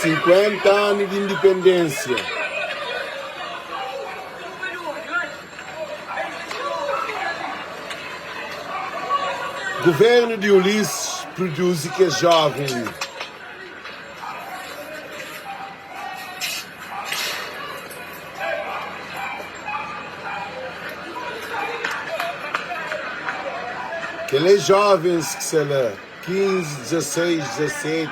50 anu di indipendénsia. Guvernu di Ulisses produzi kes jóven li. Kel é jovens ki sta la, 15, 16, 17,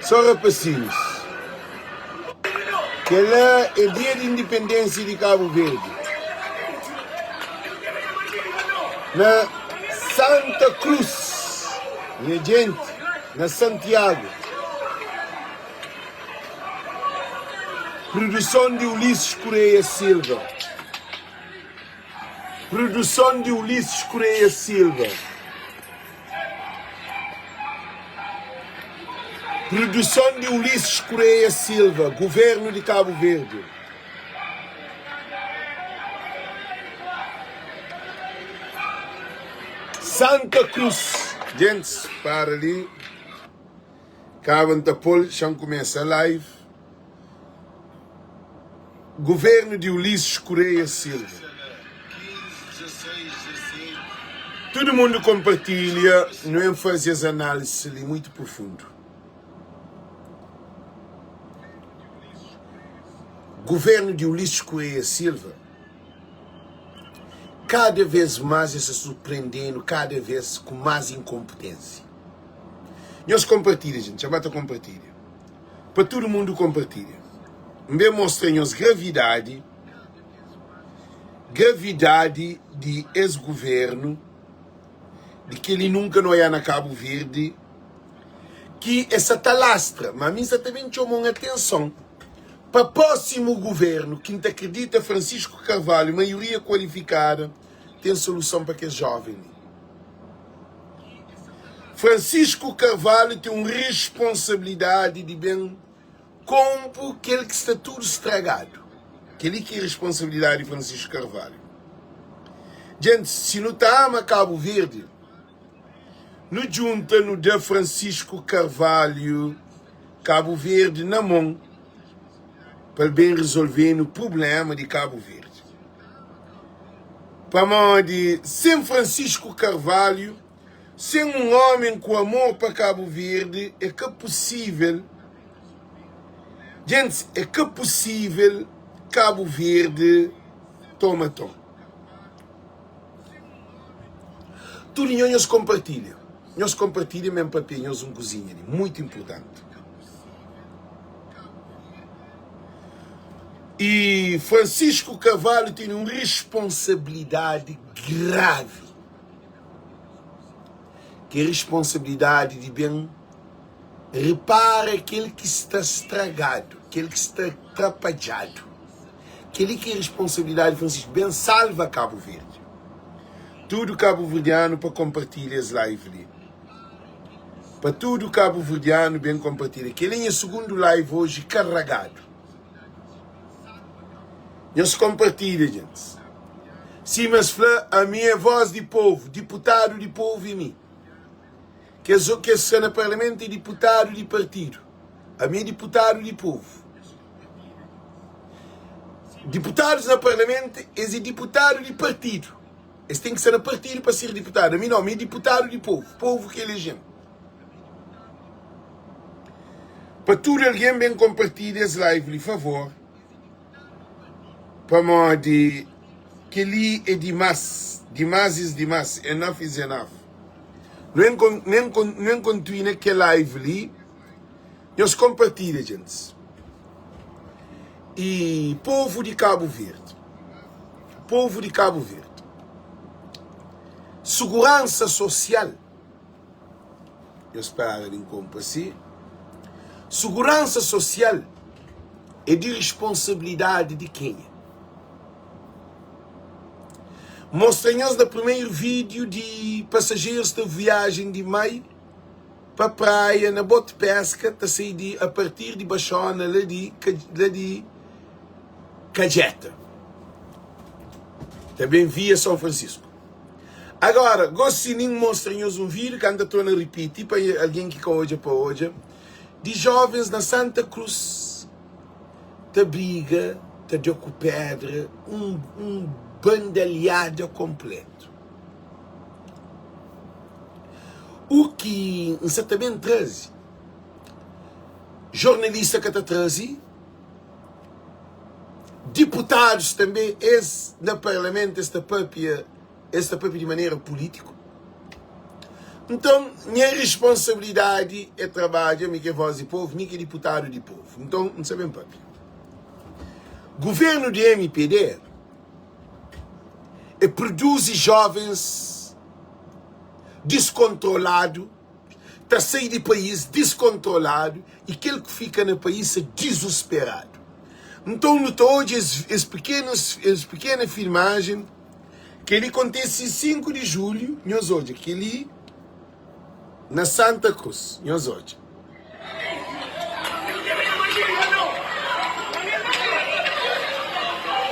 só rapasinhus. Kel la é dia di indipendênsia di Kabu Verdi. Na Santa Cruz, nha djenti, na Santiago. Produson di Ulisses Correia Silva. Produson di Ulisses Correia Silva. Produson di Ulisses Correia Silva, Governo di Cabo Verde. Santa Cruz. Gentis, para li. Kaba N ta pol xa N kumesa live. Governo di Ulisses Correia Silva. Tudo mundo compartilha, nu em faze es análise li muito profundo. Governo di Ulisses Correia Silva cada vez mais es ta surpreendendo cada vez ku mais incompetência. Nhos compartilha gente, xa ba ta compartilha. Pa tudu mundu konpartilha. N ben mostra nhos gravidadi, gravidadi di es guvernu, di kel-li nunka nu oiá na Kabu Verdi, ki es sa ta lastra. Ma mi N sa ta ben txoma un atenson pa prósimu guvernu, ki N ta kridita Francisco Carvalho, maioria kualifikada, ten soluson pa kes jóven li. Francisco Carvalho ten un responsabilidadi di ben konpo kel ki sta tudu stragadu. Kel-li ki é responsabilidadi di Francisco Carvalho. Djentis, si nu ta ama Kabu Verdi, nu djunta nu da Francisco Carvalho Kabu Verdi na mon pa el ben rezolve-nu prubléma di Kabu Verdi. Pamodi sen Francisco Carvalho, sen un omen ku amor pa Kabu Verdi, é ka pusível, djentis, é ka pusível Kabu Verdi toma ton. Tudu nho nhos konpartilha, nhos konpartilha men papia nhos un kuzinha li, muitu inpurtanti. E Francisco Carvalho tene un responsabilidadi gravi, ki é responsabilidadi di ben repara kel ki sta stragadu, kel ki sta trapadjadu. Kel-li ki é responsabilidadi di Francisco, ben salva Kabu Verdi. Tudu kabuverdianu pa konpartilha es live li. Pa tudu kabuverdianu ben konpartilha. Kel-li é nha sugundu live oji karagadu. Nhos konpartilha, djentis. Sima es fla, ami é vós di povu, diputadu di povu é mi. Kes ki sta na parlamentu é diputadu di partidu. Ami é diputadu di povu. Diputadus na parlamentu, es é diputadu di partidu. Es ten ki sta na partidu pa ser diputadu. Ami nau, mi é diputadu di povu, povu ki eleje-m. Pa tudu algen ben konpartilha es live li favor, pamodi kel-li é dimás, dimás is dimás, enough is enough. Nu en kontinua kel live li, nhos konpartilha djentis. E povu di Kabu Verdi, povu di Kabu Verdi, suguransa sosial. Nhos para di nkonpa si. Suguransa sosial é di risponsabilidadi di kenha? Mostra nhos na primeru vídiu di pasajerus ta viajen di mai pa praia na bote peska ta sai di a partir di Baxona la di la di Kadjeta ta ben via São Francisco. Agora, gosi nin mostra nhos un vídeo ka N ta torna ripiti pa algen ki ka odja pa odja. Di jovens na Santa Cruz ta briga, ta da ku pedra, un un bandalhada konpletu. U ki N sa ta ben traze, jornalista ka ta traze, diputadus tanbe es na parlamentu es ta papia. Es ta papia di manera pulítiku. Nton, nha risponsabilidadi é trabadja, mi ki é vós di povu, mi ki é diputadu di povu. Nton, N sa ben papia. Guvernu di mpd é produzi jovens diskontroladu, ta sai di país diskontroladu i kel ki fika na país sa dizusperadu. Nton, nu ta odja es es pikena filmajen. Kel-li kontise 5 di julhu, nhos odja kel-li na Santa Cruz, nhos odja.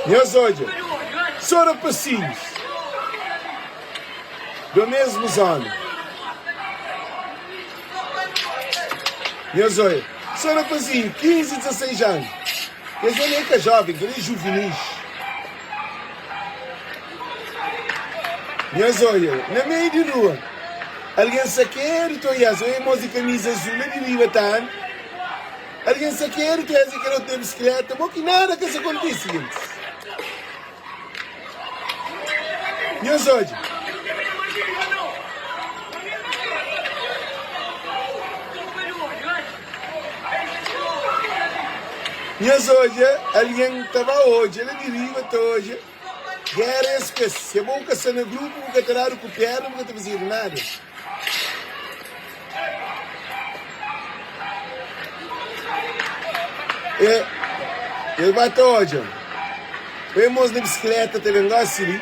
Nhos odja, sô rapasinhus do mesmu zona. Nhos odja, sô rapasinhu, 15, 16 anu. Kes li é ka jóven, kel-li é juvenis. Nhos odja, na meiu di rua, algen sakedu ta oiá-s. Oia mos di kamiza azul la di riba ta anda. Algen sakedu ta oiá-s i kel otu na bisikleta. Bo ki nada ka sa kontise, gentis. Nhos odja. Nhos odja, algen ta ba odja la di riba ta odja géra es ku es. Si abo bu ka sta na grupu, bu ka ta dadu ku pédra, bu ka ta fazedu nada. E, el ba ta odja. Oi mos na bisikleta ta ben gosi li.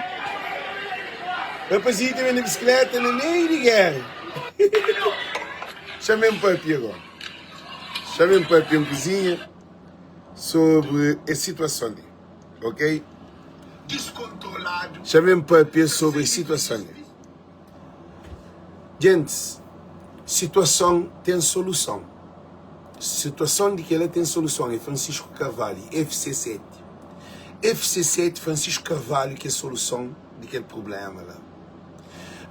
Rapazinhu ta ben na bisikleta na meiu di géra. Xa-m papia gó. Xa-m papia un kuzinha sobri es situason li, ok? Xa-m papia sobri es situason li. Gentis, situason ten soluson. Situason di kel-la ten soluson, é Francisco Carvalho, FC7. FC7, Francisco Carvalho ki é soluson di kel prubléma la.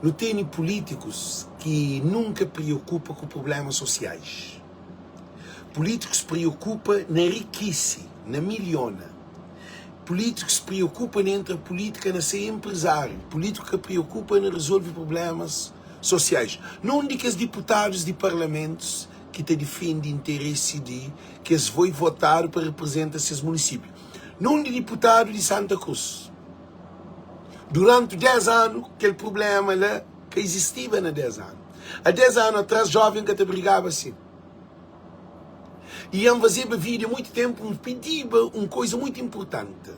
Nu tene pulítikus ki nunka priokupa ku prublémas sosiais. Pulítikus priokupa na rikise, na miliona. Pulítikus priokupa na entra pulítika na ser enprezáriu. Pulítiku ka priokupa na rezolve prublémas sosiais. Nun di kes diputadus di parlamentus ki ta difende interesi di kes voi votadu pa reprezenta ses munisípiu. Nun di diputadu di Santa Krus. Duranti 10 anu, kel prubléma la ka izistiba na 10 anu. A 10 anu atras, jóven ka ta brigaba asi. I N fazeba vídeo muitu ténpu, N pidiba un koza muitu inpurtanti,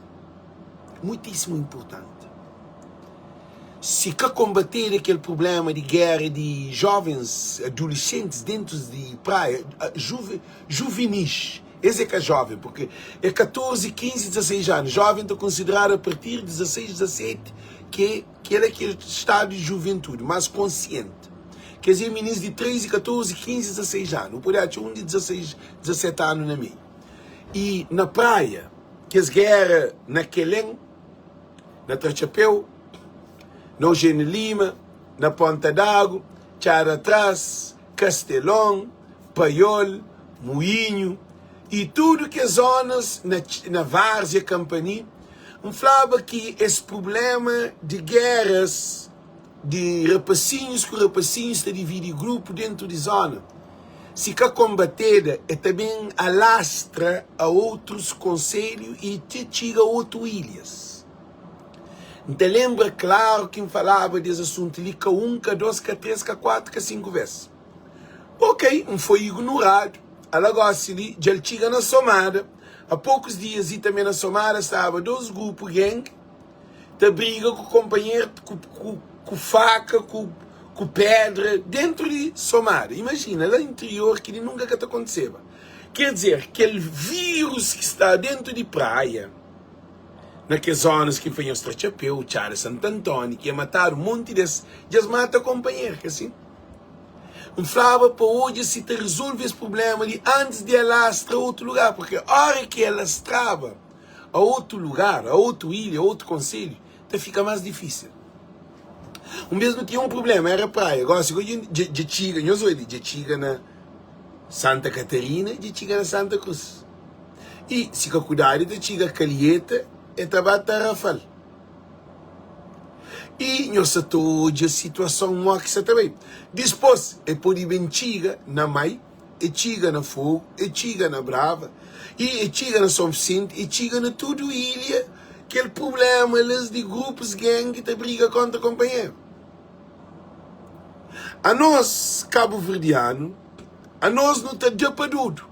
muitísimu inpurtanti. Si ka konbatedu kel prubléma di géra di jóvens, adulesentis déntu di praia, juvenis, Es é ka jóven, purke é 14, 15, 16 anu. Jóven ta konsideradu a partir di 16, 17, ke kel é kel stadu di juventude, mas konsienti. Kes é minis di 13, 14, 15, 16 anu. Bu pode atxa un di 16, 17 anu na meiu. I na praia, kes géra na Kelen, na Tratxapeu, na Eugênio Lima, na Ponta d'Agu, Txada Tras, Kastelon, Paiol, Muinhu i tudu kes zonas na na Várzea Kampani, N flaba ki es prublema di geras di rapasinhus ku rapasinhus ta dividi grupu dentu di zona, si ka konbateda e ta ben alastra a otrus konselhu i ti txiga otu ilhas. N ta lenbra klaru ki N falaba di es asuntu li ka un, ka dos, ka tres, ka kuatu, ka sinku ves. Ok, N foi ignoradu. Ala gosi li, dja el txiga na Somada. A pokus dias i tanbe na Somada staba dos grupu gang ta briga ku konpanheru ku, ku, ku faka, ku, ku pedra dentru di Somada. Imajina, la interior kili nunka ka ta kontiseba. Ker dizer, kel virus ki sta dentu di Praia, na kes zonas ki foi nhos tra txapeu, Txada Santantoni, ki e matadu monti des, dja es mata konpanheru, ka sin? N flaba pa odja si ta rezolve es prubléma li antis di alastra otu lugar, purkê óra ki alastraba a otu lugar, a otu ilha, a otu konselhu, ta fika más difísil. Un bês nu tinha un prubléma, éra praia. Gósi ku dja dja txiga, nhos odja li, dja txiga na Santa Katarina, dja txiga na Santa Krus. I si ka kudadu ta txiga Kalieta, e ta ba Tarrafal. I nhos sa ta odja situason mó ki sa ta bai. Dispôs e pode ben txiga na Mai, e txiga na Fogu, e txiga na Brava, i e txiga na Son Visenti, e txiga na tudu ilha kel prubléma les di grupus gang ki ta briga kóntra konpanheru. Anos kabuverdianu, anos nu ta da pa dudu.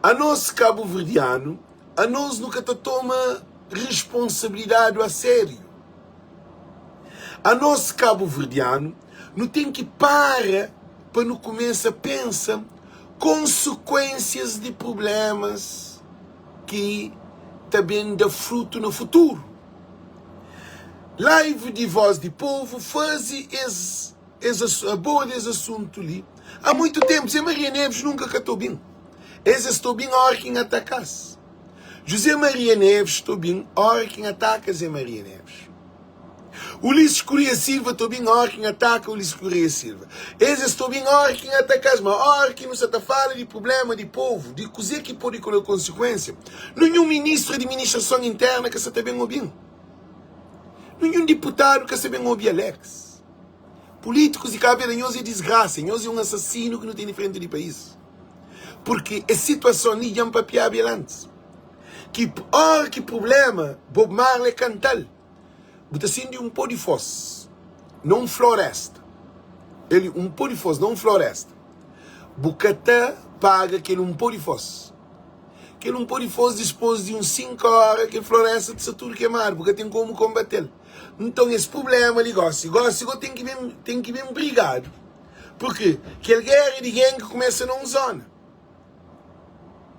Anos kabuverdianu, anos nu ka ta toma responsabilidadu a sériu. Anos kabuverdianu, nu ten ki para pa nu kumesa pensa konsekuensias di prublémas ki ta ben da frutu na futuru. Live di Voz di Povu faze es es aborda es asuntu li há muitu tenpu. Zé Maria Neves nunka ka ta obi-m. Es es ta obi-m óra ki N ataka-s. José Maria Neves ta obi-m óra ki N ataka Zé Maria Neves. Ulisses Correia Silva ta obi-m óra ki N ataka Ulisses Correia Silva. Es es ta obi-m óra ki N ataka-s. Ma óra ki nu sa ta fala di prubléma di povu, di kuzê ki pode kole konsekuénsia, ninhun ministru di Administrason Interna ka sa ta ben obi-m. Ninhun diputadu ka sa ben obi Alex. Políticos di Cabo Verde, nhos é desgraça, nhos é um assassino que nu tem di frente di país. Porque es situação li dja N papiaba el antes. Ki hora ki problema Bob Marley cantal, bu ta sindi um pó di foz na um floresta. Ele um pó di foz na um floresta. Bu ka ta paga kel um pó di foz. Kel um pó di foz dispôs di uns 5 hora kel floresta ta sta tudo kemadu, bu ka tem como combatel. Nton es prubléma li gósi, gósi gó ten ki ben, ten ki ben brigadu, purki kel géra di gengi kumesa na un zóna,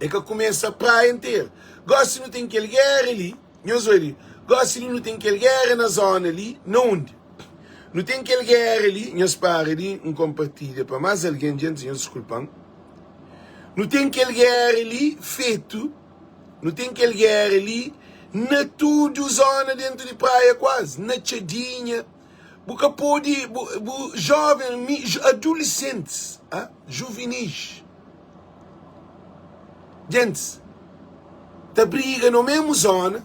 e ka kumesa praia interu. Gósi nu ten kel géra li, nhos oi li, gósi li nu ten kel géra na zóna li, na undi? Nu ten kel géra li, nhos para di N konpartilha pa más algen, djentis, nhos diskulpa-m. Nu ten kel géra li fetu. Nu ten kel géra li na tudu zóna déntu di praia kuazi, na Txadinha. Bu ka pode, bu, bu jóven, mi, adulisentis, ah, juvenis, gentis ta briga na mésmu zóna,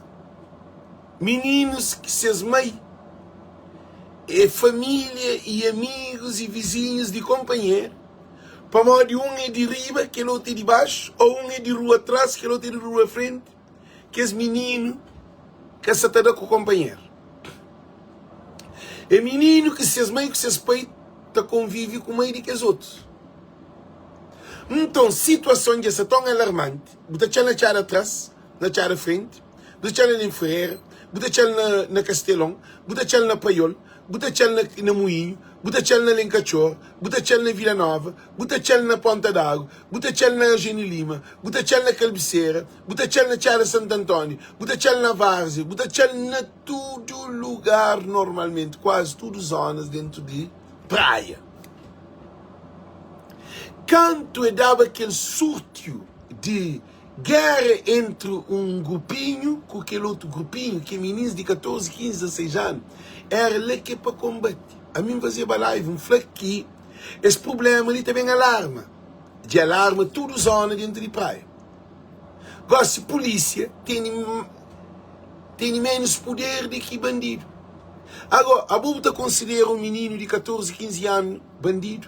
mininus ki ses mai é família i amigus i vizinhus di konpanheru. Pamodi un é di riba, kel otu é di baxu, ô un é di rua tras, kel otu é di rua frenti, kes mininu ka sa ta da ku konpanheru. É mininu ki ses mai ku ses pai ta konvive ku mai di kes otus. Nton, situason dja sta ton alarmanti, bu ta txal na txada tras, na txada frenti, bu ta txal na Linferera, bu ta txal na Kastelon, bu ta txal na Paiol, bu ta txal na Muinhu, bu ta txal na Lenkatxor, bu ta txal na Vila Nova, bu ta txal na Ponta d'Agu, bu ta txal na Eugênio Lima, bu ta txal na Kalbisera, bu ta txal na Txada Santu Antóniu, bu ta txal na Várzea, bu ta txal na tudu lugar normalmenti, kuazi tudu zonas dentu di Praia. Kantu e daba kel surtiu di Géra entri un grupinhu ku kel otu grupinhu, ki é minins di 14, 15, 16 anu, éra la ki é pa konbate. Ami N fazeba live, N fla ki es prubléma li ta ben alarma, dja alarma tudu zóna déntu di Praia. Gósi pulísia tene tene ménus puder di ki bandidu. Agó, abo bu ta konsidera un mininu di 14, 15 anu bandidu?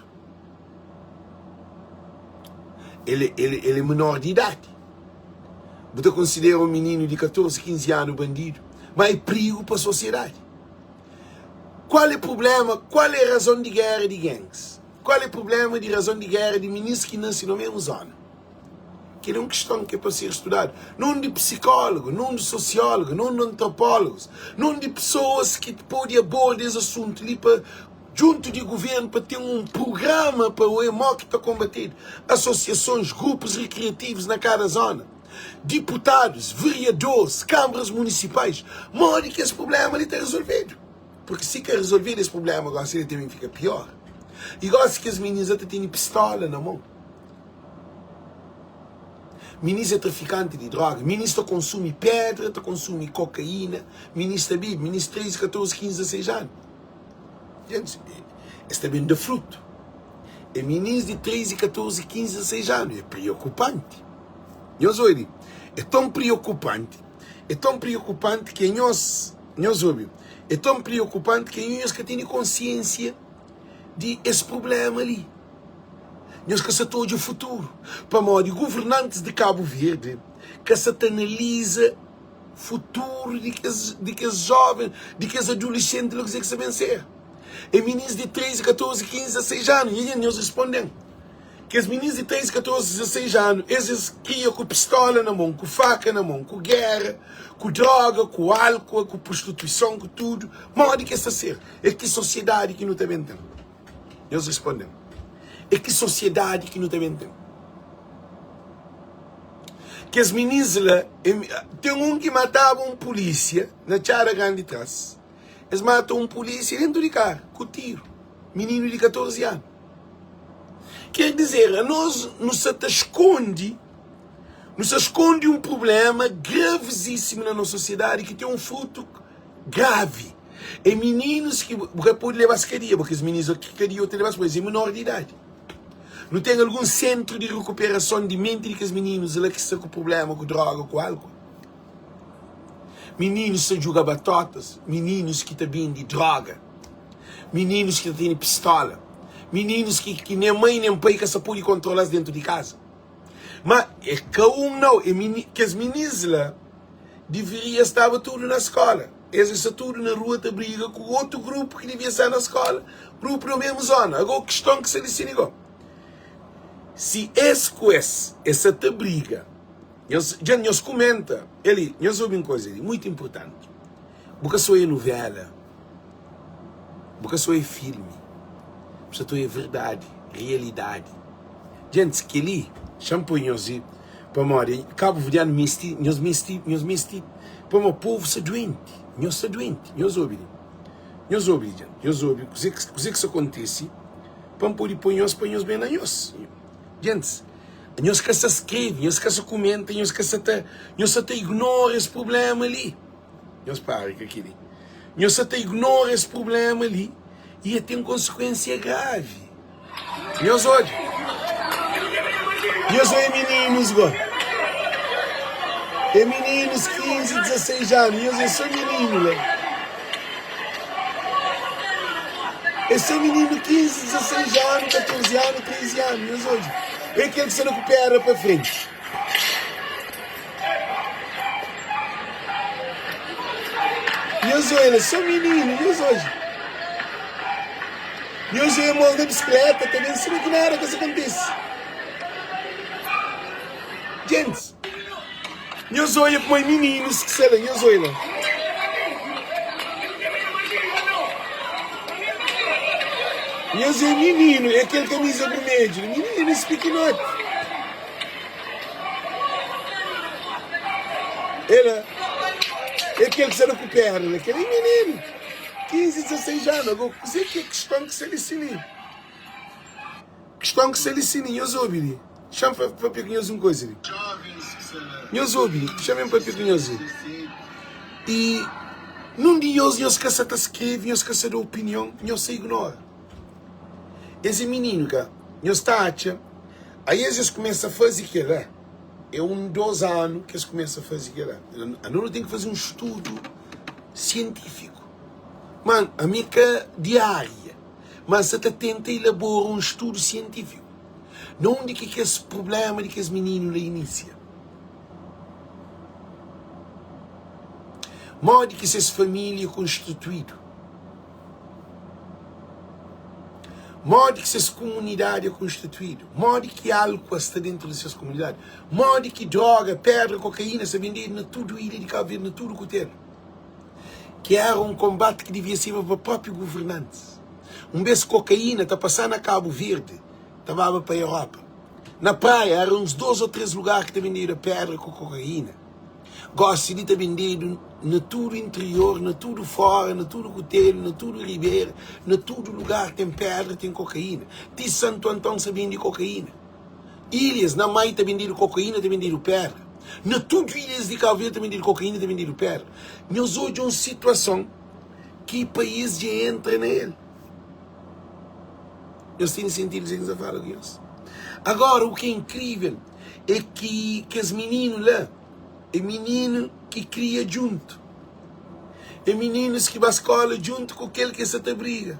El el el é menor di idadi. Bu ta konsidera un mininu di 14, 15 anu bandidu? Ma é prigu pa sosiedadi. Kual é prublema, kual é razon di géra di gangs? Kual é prublema di razon di géra di minis ki nase na mesmu zona? Kel é un kiston ki é pa ser studadu. Nun di psikólogu, nun di sosiólogu, nun di antropólogus, nun di pesoas ki pode aborda es asuntu li pa djuntu di guvernu pa ten un prugrama pa oe mo ki ta konbatedu, asosiasons, grupus rikriativus na kada zona, diputadus, veriadoris, kanbras munisipais, modi ki es prublema li ta rezolvedu? Purki si ka rezolvedu es prublema gosi el ta ben fika pior. I gosi kes minis la ta tene pistola na mon. Minis é trafikanti di droga, minis ta konsumi pedra, ta konsumi kokaína, minis ta bebe, minis 13, 14, 15, 16 anu. Gentis, es ta ben da frutu. É minis di 13, 14, 15, 16 anu. É preokupanti. Nhos obi, é ton preokupanti, é ton preokupanti ki nhos, nhos obi, é ton preokupanti ki nhos ka tene konsiensia di es prublema li. Nhos ka sa ta odja futuru, pamodi governantis di Kabu Verdi ka sa ta analiza futuru di kes, di kes joven, di kes adolescenti la kuzê ki sa ben ser. É minis di 13, 14, 15, 16 anu. Nha gente, nhos responde-m. Kes minis di 13, 14, 16 anu, es es kria ku pistola na mon, ku faka na mon, ku gera, ku droga, ku álcool, ku prostituison, ku tudu. Modi ki es ta ser? É ki sosiedadi ki nu ta ben ten? Nhos responde-m, É ki sosiedadi ki nu ta ben ten? Kes minis la, ten un ki mataba un pulísia na Txada Grandi tras. Es mata un pulísia dentu di karu, ku tiru. Mininu di 14 anu. Ker dizer, anos nu sa ta skonde, nu sa skonde un prubléma gravizísimu na nos sosiedadi ki ten un frutu Gravi é mininus ki bu ka pode leba-s kadia, bo kes mininus ki kadia ta leba-s, es é menor di idadi. Nu ten algun sentru di rekuperason di menti di kes mininus la ki sta ku prublema ku droga, ku álkol. Mininus ta djuga batotas, mininus ki ta bende droga, mininus ki ta tene pistola, mininus ki ki nen mai nen pai ka sa pode kontrola-s dentu di kaza. Ma é ka un nau, é mini, kes minis la. Diviria staba tudu na skola. Es sta tudu na rua ta briga ku otu grupu ki divia sta na skola, grupu di mesmu zona. Ago kiston ki sta disidi go, si es ku es, es sa ta briga, nhos dja nhos kumenta eli, nhos obi un koza li muitu inpurtanti, bu ka sa oia nuvela, bu ka sa oia filmi, bu sa ta oia verdadi, rialidadi. Djentis, keli xa-m poi nhos i. Pamodi kabuverdianu meste, nhos meste, nhos meste, pamodi povu sta duenti, nhos sta duenti, nhos obi li, nhos obi li dja, nhos obi kuze kuze ki sta kontise pa N pode poi nhos pa nhos ben na nhos. Gentis, nhos ka sta skrebe, nhos ka sta kumenta, nhos ka sta ta, nhos sta ta ignora es prubléma li. Nhos para ka kel-li. Nhos sta ta ignora es prubléma li i el ten konsekuénsia gravi. Nhos odja. Nhos odja mininus go. É mininus 15, 16 anu. Nhos é só mininu la. É só mininu 15, 16 anu, 14 anu, 13 anu. Nhos odja. É kel ki sta na ku pedra pa frenti. Nhos odja, só mininu, nhos odja. Nhos odja mos na bisikleta ta ben sima ki nada ka sa kontise. Gentis, nhos odja kuma é mininus ki sta la, nhos odja la. Nhos odja mininu, é kel kamiza brumedju, mininus pikinoti. Ela é kel ki sta na ku perna la, kel é mininu, 15, 16 anu. Ago, kuzê ki é kiston ki sta li si li? Kiston ki sta li si li, nhos obi li. Xa-m papia ku nhos un kuza li. Nhos obi li, xa-m papia ku nhos li. I nun di nhos, nhos ka sa ta skrebe, nhos ka sa da opinion, nhos sa ignora. Es é mininu ka? Nhos ta atxa? Aí es es kumesa faze kela, é un dos anu ki es kumesa faze kela. Anu nu ten ki faze un studu sientifiku. Man, ami ka di aria, ma N sa ta tenta ilabora un studu sientifiku. Na undi ki kes prublema di kes mininu la inisia? Modi ki ses familia konstituidu? Modi ki ses kumunidadi é konstituídu? Modi ki álkua sta dentu di ses kumunidadi? Modi ki droga, pedra, kokaína sta bendedu na tudu ilha di Kabu Verdi, na tudu kutelu? Ki éra un konbati ki devia sirba pa própi governantis. Un bês kokaína ta pasá na Kabu Verdi, ta baba pa Europa. Na Praia éra uns dôs ô três lugar ki ta bendedu pedra ku kokaína. Gósi li ta bendedu. Na tudu interior, na tudu fora, na tudu kutelu, na tudu ribera, na tudu lugar ten pedra, ten kokaína. Ti Santu Anton sa bende kokaína. Ilhas, na Mai ta bendedu kokaína, ta bendedu pedra. Na tudu ilhas di Kabu Verdi ta bendedu kokaína, ta bendedu pedra. Nhos odja un situason ki país dja entra na el. Nhos tene sentidu kuzê ki N sta fala ku nhos? Agora, u ki é inkrível é ki kes mininu la é mininu ki kria djuntu, é mininus ki ba skóla djuntu ku kel ki es sa ta briga,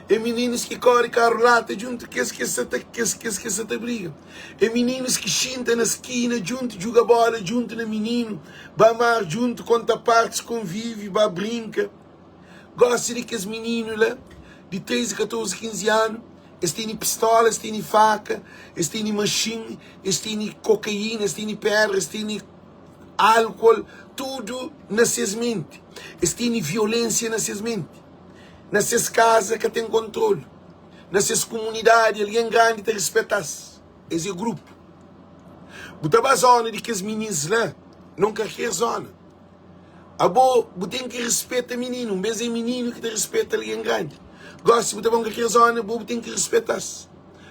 é mininus ki kóre karu lata djuntu kes ki es sa ta kes kes ki es sa ta briga, é mininus ki xinta na skina djuntu, djuga bóla djuntu na mininu, ba mar djuntu, konta partis, konvive, ba brinka. Gosi di kes mininu la di 13, 14, 15 anu, es tene pistola, es tene faka, es tene maxin, es tene kokaína, es tene pedra, es tene álkol, tudu na ses menti. Es tene violénsia na ses menti. Na ses kaza ka ten kontrolu. Na ses kumunidadi algen grandi ta rispeta-s. Es é grupu. Bu ta ba zóna di kes minins la, non kalker zóna. Abo bu ten ki rispeta mininu, un bes é mininu ki ta rispeta algen grandi. Gosi bu ta ba un kalker zona, bo bu ten ki rispeta-s.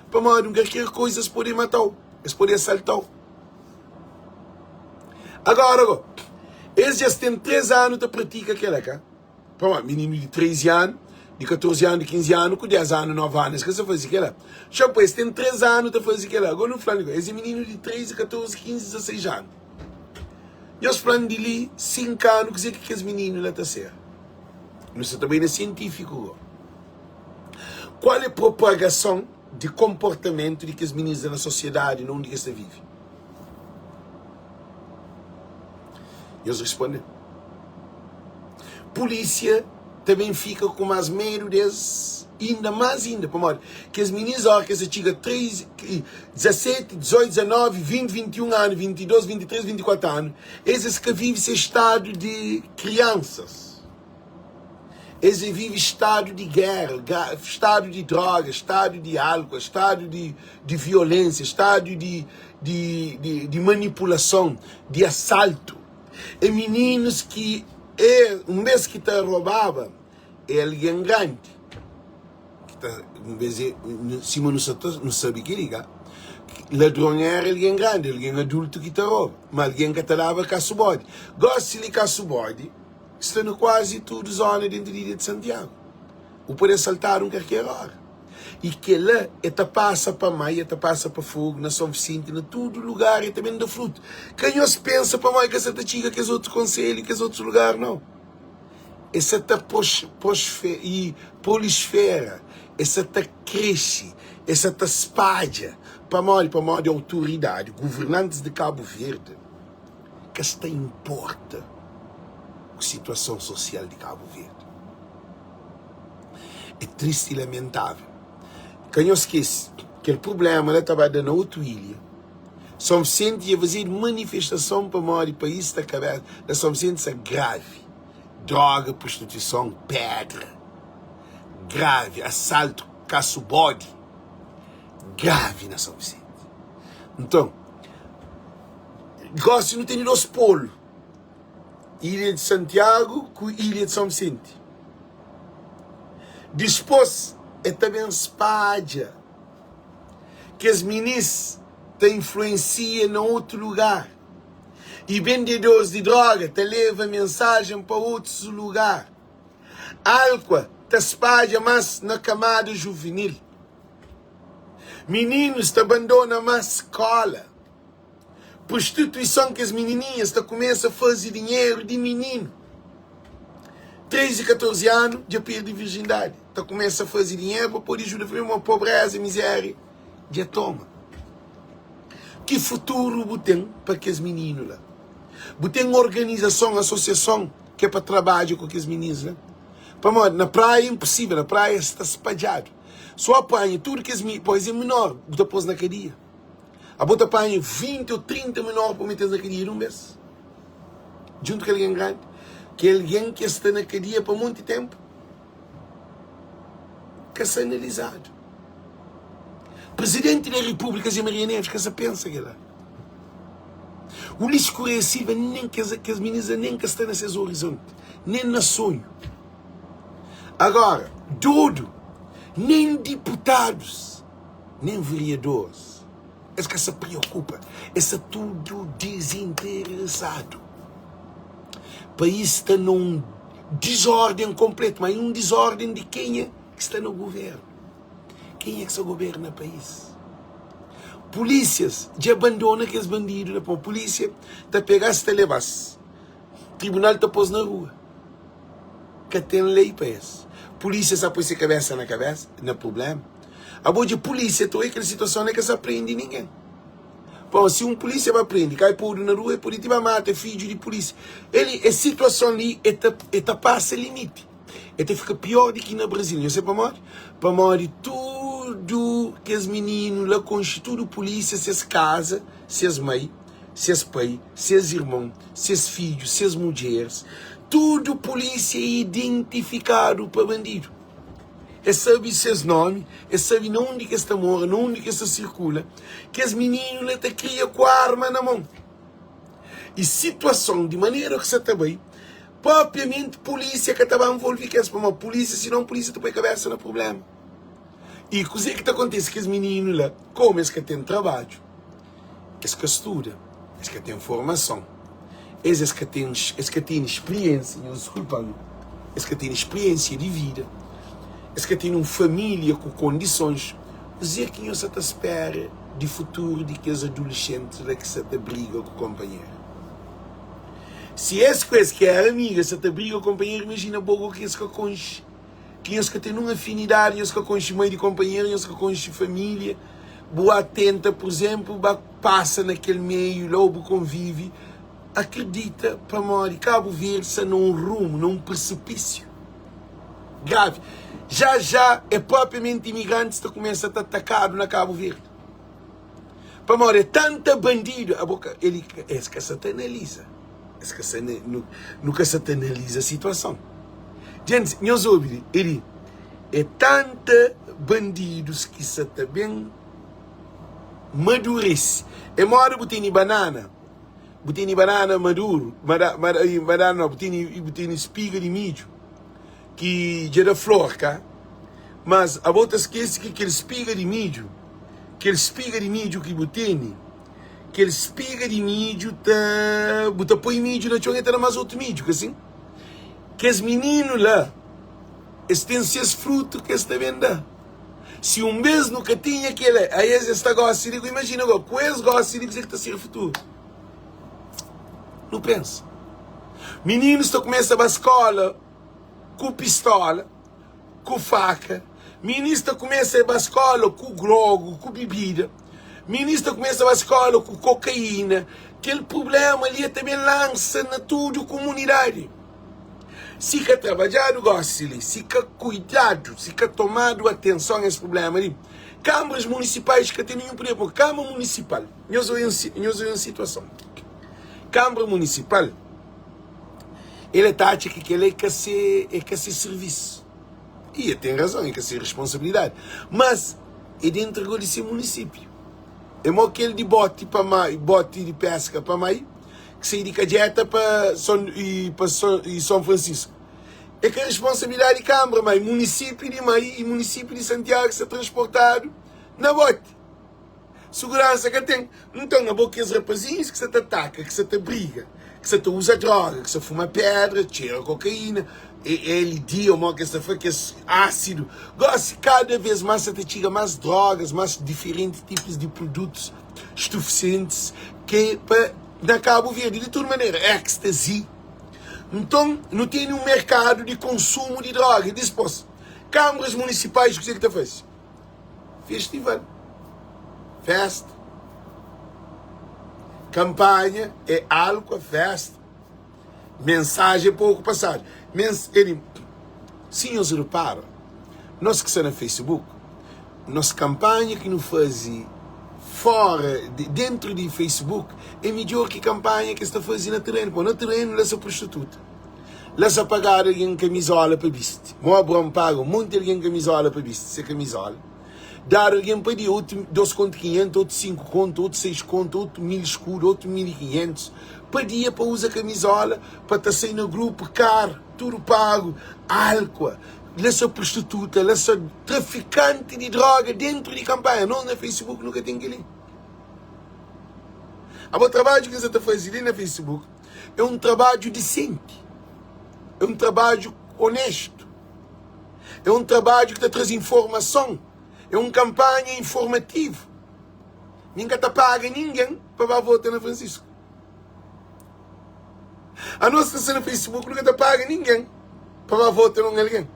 Pamodi un kalker koiza es pode mata-u, es pode asalta-u. Agora go, es dja es ten 3 anu ta pratika kela, ka? Pamodi mininu di 13 anu, di 14 anu, di 15 anu ku 10 anu, 9 anu, es ka sa faze kela. Xa pa es ten 3 anu ta faze kela. Agora nu fla-nu, es é mininu di 13, 14, 15, 16 anu. Nhos fla-m di li 5 anu kuzê ki kes mininu la ta ser. Nu sta ta bai na sientífiku go. Kual é propagason di konportamentu di kes mininus la na sosiedadi na undi ki es ta vive? Nhos responde-m. Pulísia ta ben fika ku más medu di es inda más inda pamodi kes minis óra ki es ta txiga 13, 17, 18, 19, 20, 21 anu, 22, 23, 24 anu es es ka vive se stadu di kriansas es e vive stadu di géra, stadu di droga, stadu di álkol, stadu di di violénsia, stadu di di di di manipulason, di asaltu. É mininus ki é un bes ki ta robaba é algen grandi ki ta un bes é sima nu sa ta nu sabe kel-li ka ladron éra algen grandi algen adultu ki ta roba ma algen ka ta daba kasu bodi gosi li kasu bodi sta na kuazi tudu zona dentu di ilha di Santiagu bu pode asaltadu un kalker ora. I kel-la e ta pasa pa mai, e ta pasa pa fogu, na Son Visenti, na tudu lugar e ta ben da frutu. Ka nhos pensa pamodi ka sa ta txiga kes otu konselhu, kes otus lugar, nau. E sa ta prolisfera, e sa ta krexe, e sa ta spadja. Pamodi? Pamodi autoridadi, governantis di Kabu Verdi ka sta inporta ku situason sosial di Kabu Verdi. É tristi i lamentável. Ka nhos skese, kel prubléma la ta ba da na otu ilha. São Vicente dja fazedu manifestason pamodi país sta kabésa na São Vicente sta gravi. Droga, prostituison, pédra. Gravi, asaltu, kasu bodi. Gravi na São Vicente. Nton, gósi nu tene dos polu. Ilha di Santiagu ku Ilha di São Vicente. Dispôs el ta ben spadja kes minis ta influensia na otu lugar i bendedoris di droga ta leva mensajen pa otus lugar. Álkua ta spadja más na kamada juvenil. Mininus ta bandona más skóla. Prostituison kes minininhas ta kumesa faze dinheru di mininu 13, 14 anu dja perde virjindadi ta kumesa faze dinheru pa pode ajuda família ma pobreza miséria dja toma ki futuru bu ten pa kes mininu la bu ten organizason asosiason ke pa trabadja ku kes mininus la pamodi na praia é inposível na praia sta spadjadu so apanha tudu kes mininu poi es é menor bu ta pos na kadia. Abo ta panha 20 ou 30 menor pa mete-s na kadia di un bês? Djuntu ku algen grandi? Ki algen ki sta na kadia pa monti ténpu? Ka sta analizadu. Prizidenti di Repúblika, Zé Maria Neves, ka sta pensa kel-la. Ulisses Correia Silva nen kes kes minis la nen ka sta na ses orizonti, nen na sonhu. Agora, dodu, nen diputadus, nen veriadoris, es ka sa priokupa, es sta tudu dizinteresadu. País sta na un dizórden konpletu, ma é un dizórden di kenha ki sta na guvernu. Kenha ki sta governa país? Polísias dja abandona kes bandidu la pamodi polísia ta pega-s ta leba-s tribunal ta pô-s na rua. Ka ten lei pa es. Polísia sa poi se kabesa na kabesa na prubléma. Abo dja polísia ta oi kel situason la e ka sa prende ningen. Pamodi si un polísia ba prende kai podu na rua e pode ti ba mata fidju di polísia. El es situason li e ta e ta pasa limiti. E ta fika pior di ki na Brazil. Nhos sabe pamodi? Pamodi tudu kes mininu la konxe tudu pulísia, ses kaza, ses mai, ses pai, ses irmon, ses fidju, ses mudjeris. Tudu pulísia é identifikadu pa bandidu. Es sabe ses nómi, es sabe na undi ki es ta mora, na undi ki es ta sirkula. Kes mininu la ta kria ku arma na mon. I situason di manera ki sa ta bai, Propriamenti pulísia ka ta ba nvolve kes pamodi pulísia sinon pulísia ta poi kabesa na prublema. I kuzê ki ta kontise kes mininu la komu es ka ten trabadju, es ka studa, es ka ten formason, es es ka ten es ka tene spriensia, nhos diskulpa-m, es ka tene spriensia di vida, es ka tene un família ku kondisons, kuzê ki nhos sa ta spera di futuru di kes aduleshentis la ki sa ta briga ku konpanheru? Si es ku es ki éra amiga sa ta briga konpanheru, imajina bo go ki es ka konxe, ki nhos ka ten nun afinidadi, nhos ka konxe mai di konpanheru, nhos ka konxe família, bu a tenta, pur izénplu, ba pasa na kel meiu la ô bu konvive, akredita pamodi Kabu Verdi sta na un rumu, na un prisipísiu gravi. Já já é propriamenti imigrantis ta kumesa ta atakadu na Kabu Verdi. Pamodi é tanta bandidu, abo ka, ele, es ka sa ta analiza, es ka sa, nu, nu ka sa ta analiza situason. Djentis, nhos obi li, ele, é tanta bandidus ki sa ta ben madurese. É moda bu tene banana, bu tene banana maduru, mada, mada, banana não, bu tene, bu tene spiga di midju ki dja da flor, ka? Mas abo ta skese ki kel spiga di midju, kel spiga di midju ki bu tene, kel spiga di midju ta, bu ta poi midju na txon e ta da más otu midju, ka sin? Kes mininu la, es ten ses frutu ki es ta ben da. Si un bes nu ka tinha kela, a es es ta gosi di ku, imajina go, ku es gosi di kuzê ki ta ser futuru. Nu pensa. Mininus ta kumesa ba skola ku pistola. ku faka, minis ta kumesa ba skola ku grogu, ku bibida, minis ta kumesa ba skola ku kokaina, kel prublema li ta ben lansa na tudu kumunidadi. Si ka trabadjadu gosi li, si ka kuidadu, si ka tomadu atenson es prublema li, kamaras munisipais ka ten ninhun puder, purki kama munisipal, nhos oia nhos oia un situason, kambra munisipal, El é ta atxa ki kel-la é ka se, é ka se sirvisu. I el ten razon, é ka se responsabilidadi. Mas, el di entregó di se munisípiu. É mo kel di boti pa mai, boti di peska pa mai, ki sai di Kadjeta pa Son, i pa Son, i Son Fransisku. É ka responsabilidadi di Kanbra, ma é munisípiu di Mai i munisípiu di Santiagu ki sta transportadu na boti. Suguransa ka ten. Nton, abo kes rapazinhus ki sa ta ataka, ki sa ta briga, ki sa ta uza droga, ki sa fuma pedra, txera kokaína, LD ô mo ki es ta fla, kes ásidu. Gósi, kada vês más sa ta txiga más drogas, más diferenti tipus di produtus stufisientis ki pa na Kabu Verdi. Di tudu manera, ecstasy. Nton, nu tene un merkadu di konsumu di droga. I dispôs, kâmaras munisipais kuzê ki ta faze? Festival, festa, kampanha é alku, festa, mensagem é pouco passado. Mens, ele, se nhos repara, nós que está na Facebook, nos kampanha que nu faze fora, de, dentro de Facebook, é melhor que kampanha que está faze na terreno. Pô, na terreno lá só prostituta. Lá só pagar alguém camisola para viste. Mo Abraão paga um monte de alguém camisola para viste, se camisola. Dadu algen pa dia, otu 2 kontu 500, otu 5 kontu, otu 6 kontu, otu 1000 skudu, otu 1500 pa dia pa uza kamizola, pa ta sai na grupu, karu, tudu pagu, alkua, la sa prostituta, la sa trafikanti di droga dentru di kampanha. Nos na Facebook nu ka ten keli. Abo trabadju ki N sa ta faze li na Facebook é un trabadju disenti, é un trabadju onestu. É un trabadju ki ta traze informason, é un kanpanha informativu. Mi N ka ta paga ningen pa ba vota na Francisco. Anos ki sta na Facebook nu ka ta paga ningen pa ba vota na un algen.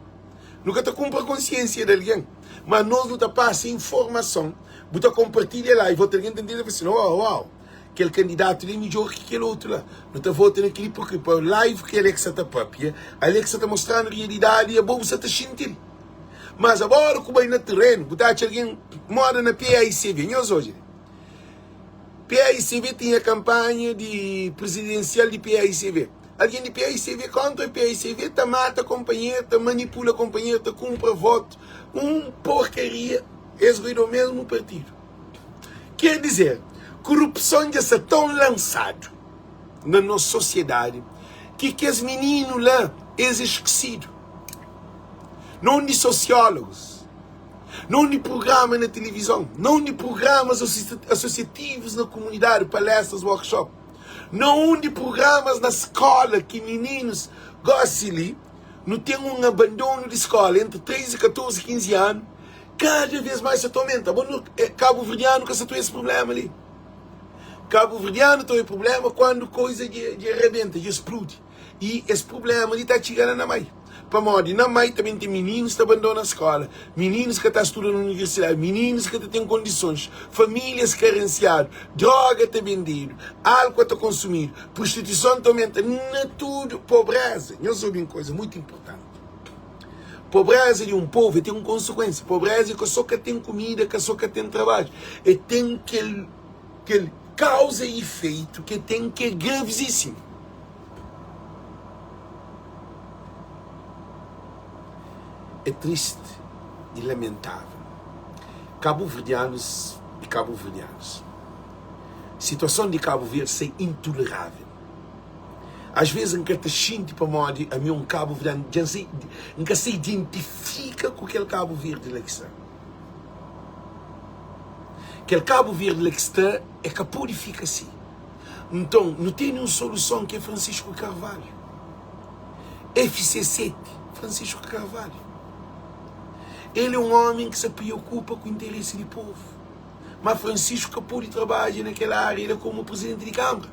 Nu ka ta kunpra konsiensia di algen, ma nos nu ta pasa informason. Bu ta konpartilha live, otu algen ta ntende i fla sin, oh, uau! Kel kandidatu li é midjór ki kel otu la. Nu ta vota na kel-li purkê pa live ki Alex sa ta pâpia, Alex sa ta mostra-nu rialidadi i abo bu sa ta xinti-l. Mas abo óra ku bai na terenu, bu ta atxa algen moda na PAICV. Nhos odja li. PAICV tinha kanpanha di prizidensial di PAICV. Algen di PAICV kóntra PAICV ta mata konpanheru, ta manipula konpanheru, ta kunpra votu. Un porkaria. Es goi do mesmu partidu. Ker dizer, kurupson dja sta tãu lansadu na nos sosiedadi ki kes mininu la es é skesidu. Nãu di sosiólogus, nãu di prugrama na tilivizon, nãu di prugramas asosiativus na kumunidadi, palestras, workshop, nãu di prugramas na skóla ki mininus gósi li nu ten un abandonu di skóla entri 13, 14, 15 anu. Kada vez mais sa ta aumenta. Bo nu kabuverdianu ka sa ta oia es problema li. Kabuverdianu ta oia problema kuandu koiza dja dja rabenta, dja spludi. I es problema li ta txiga la na mai. Pamodi na mai tanbe ten mininus ta bandona skola, mininus ka ta studa na universidadi, mininus ka ta ten kondisons, familias karensiadu, droga ta bendedu, álkua ta konsumidu, prostituison ta aumenta, na tudu pobreza. Nhos obi un koiza mutu inportanti. Pobreza di un povu e ten un konsekuensia. Pobreza e ka so ka ten kumida, ka so ka ten trabadju. E ten kel kel kauza i ifeitu ke ten ke gravizisimu. É tristi i lamentavel. Kabuverdianus i kabuverdianas, situason di Kabu Verdi sta intolerável. Às vezes N ka ta xinti pamodi ami é un kabuverdianu, dja N sa, N ka sa identifika ku kel Kabu Verdi la ki sta. Kel Kabu Verdi la ki sta é ka pode fika si. Nton, nu tene un soluson ki é Francisco Carvalho. FC7, Francisco Carvalho. El é un ómi ki sa preokupa ku interesi di povu. Má Francisco ka pode trabadja na kel ária la komu prizidenti di Kâmara.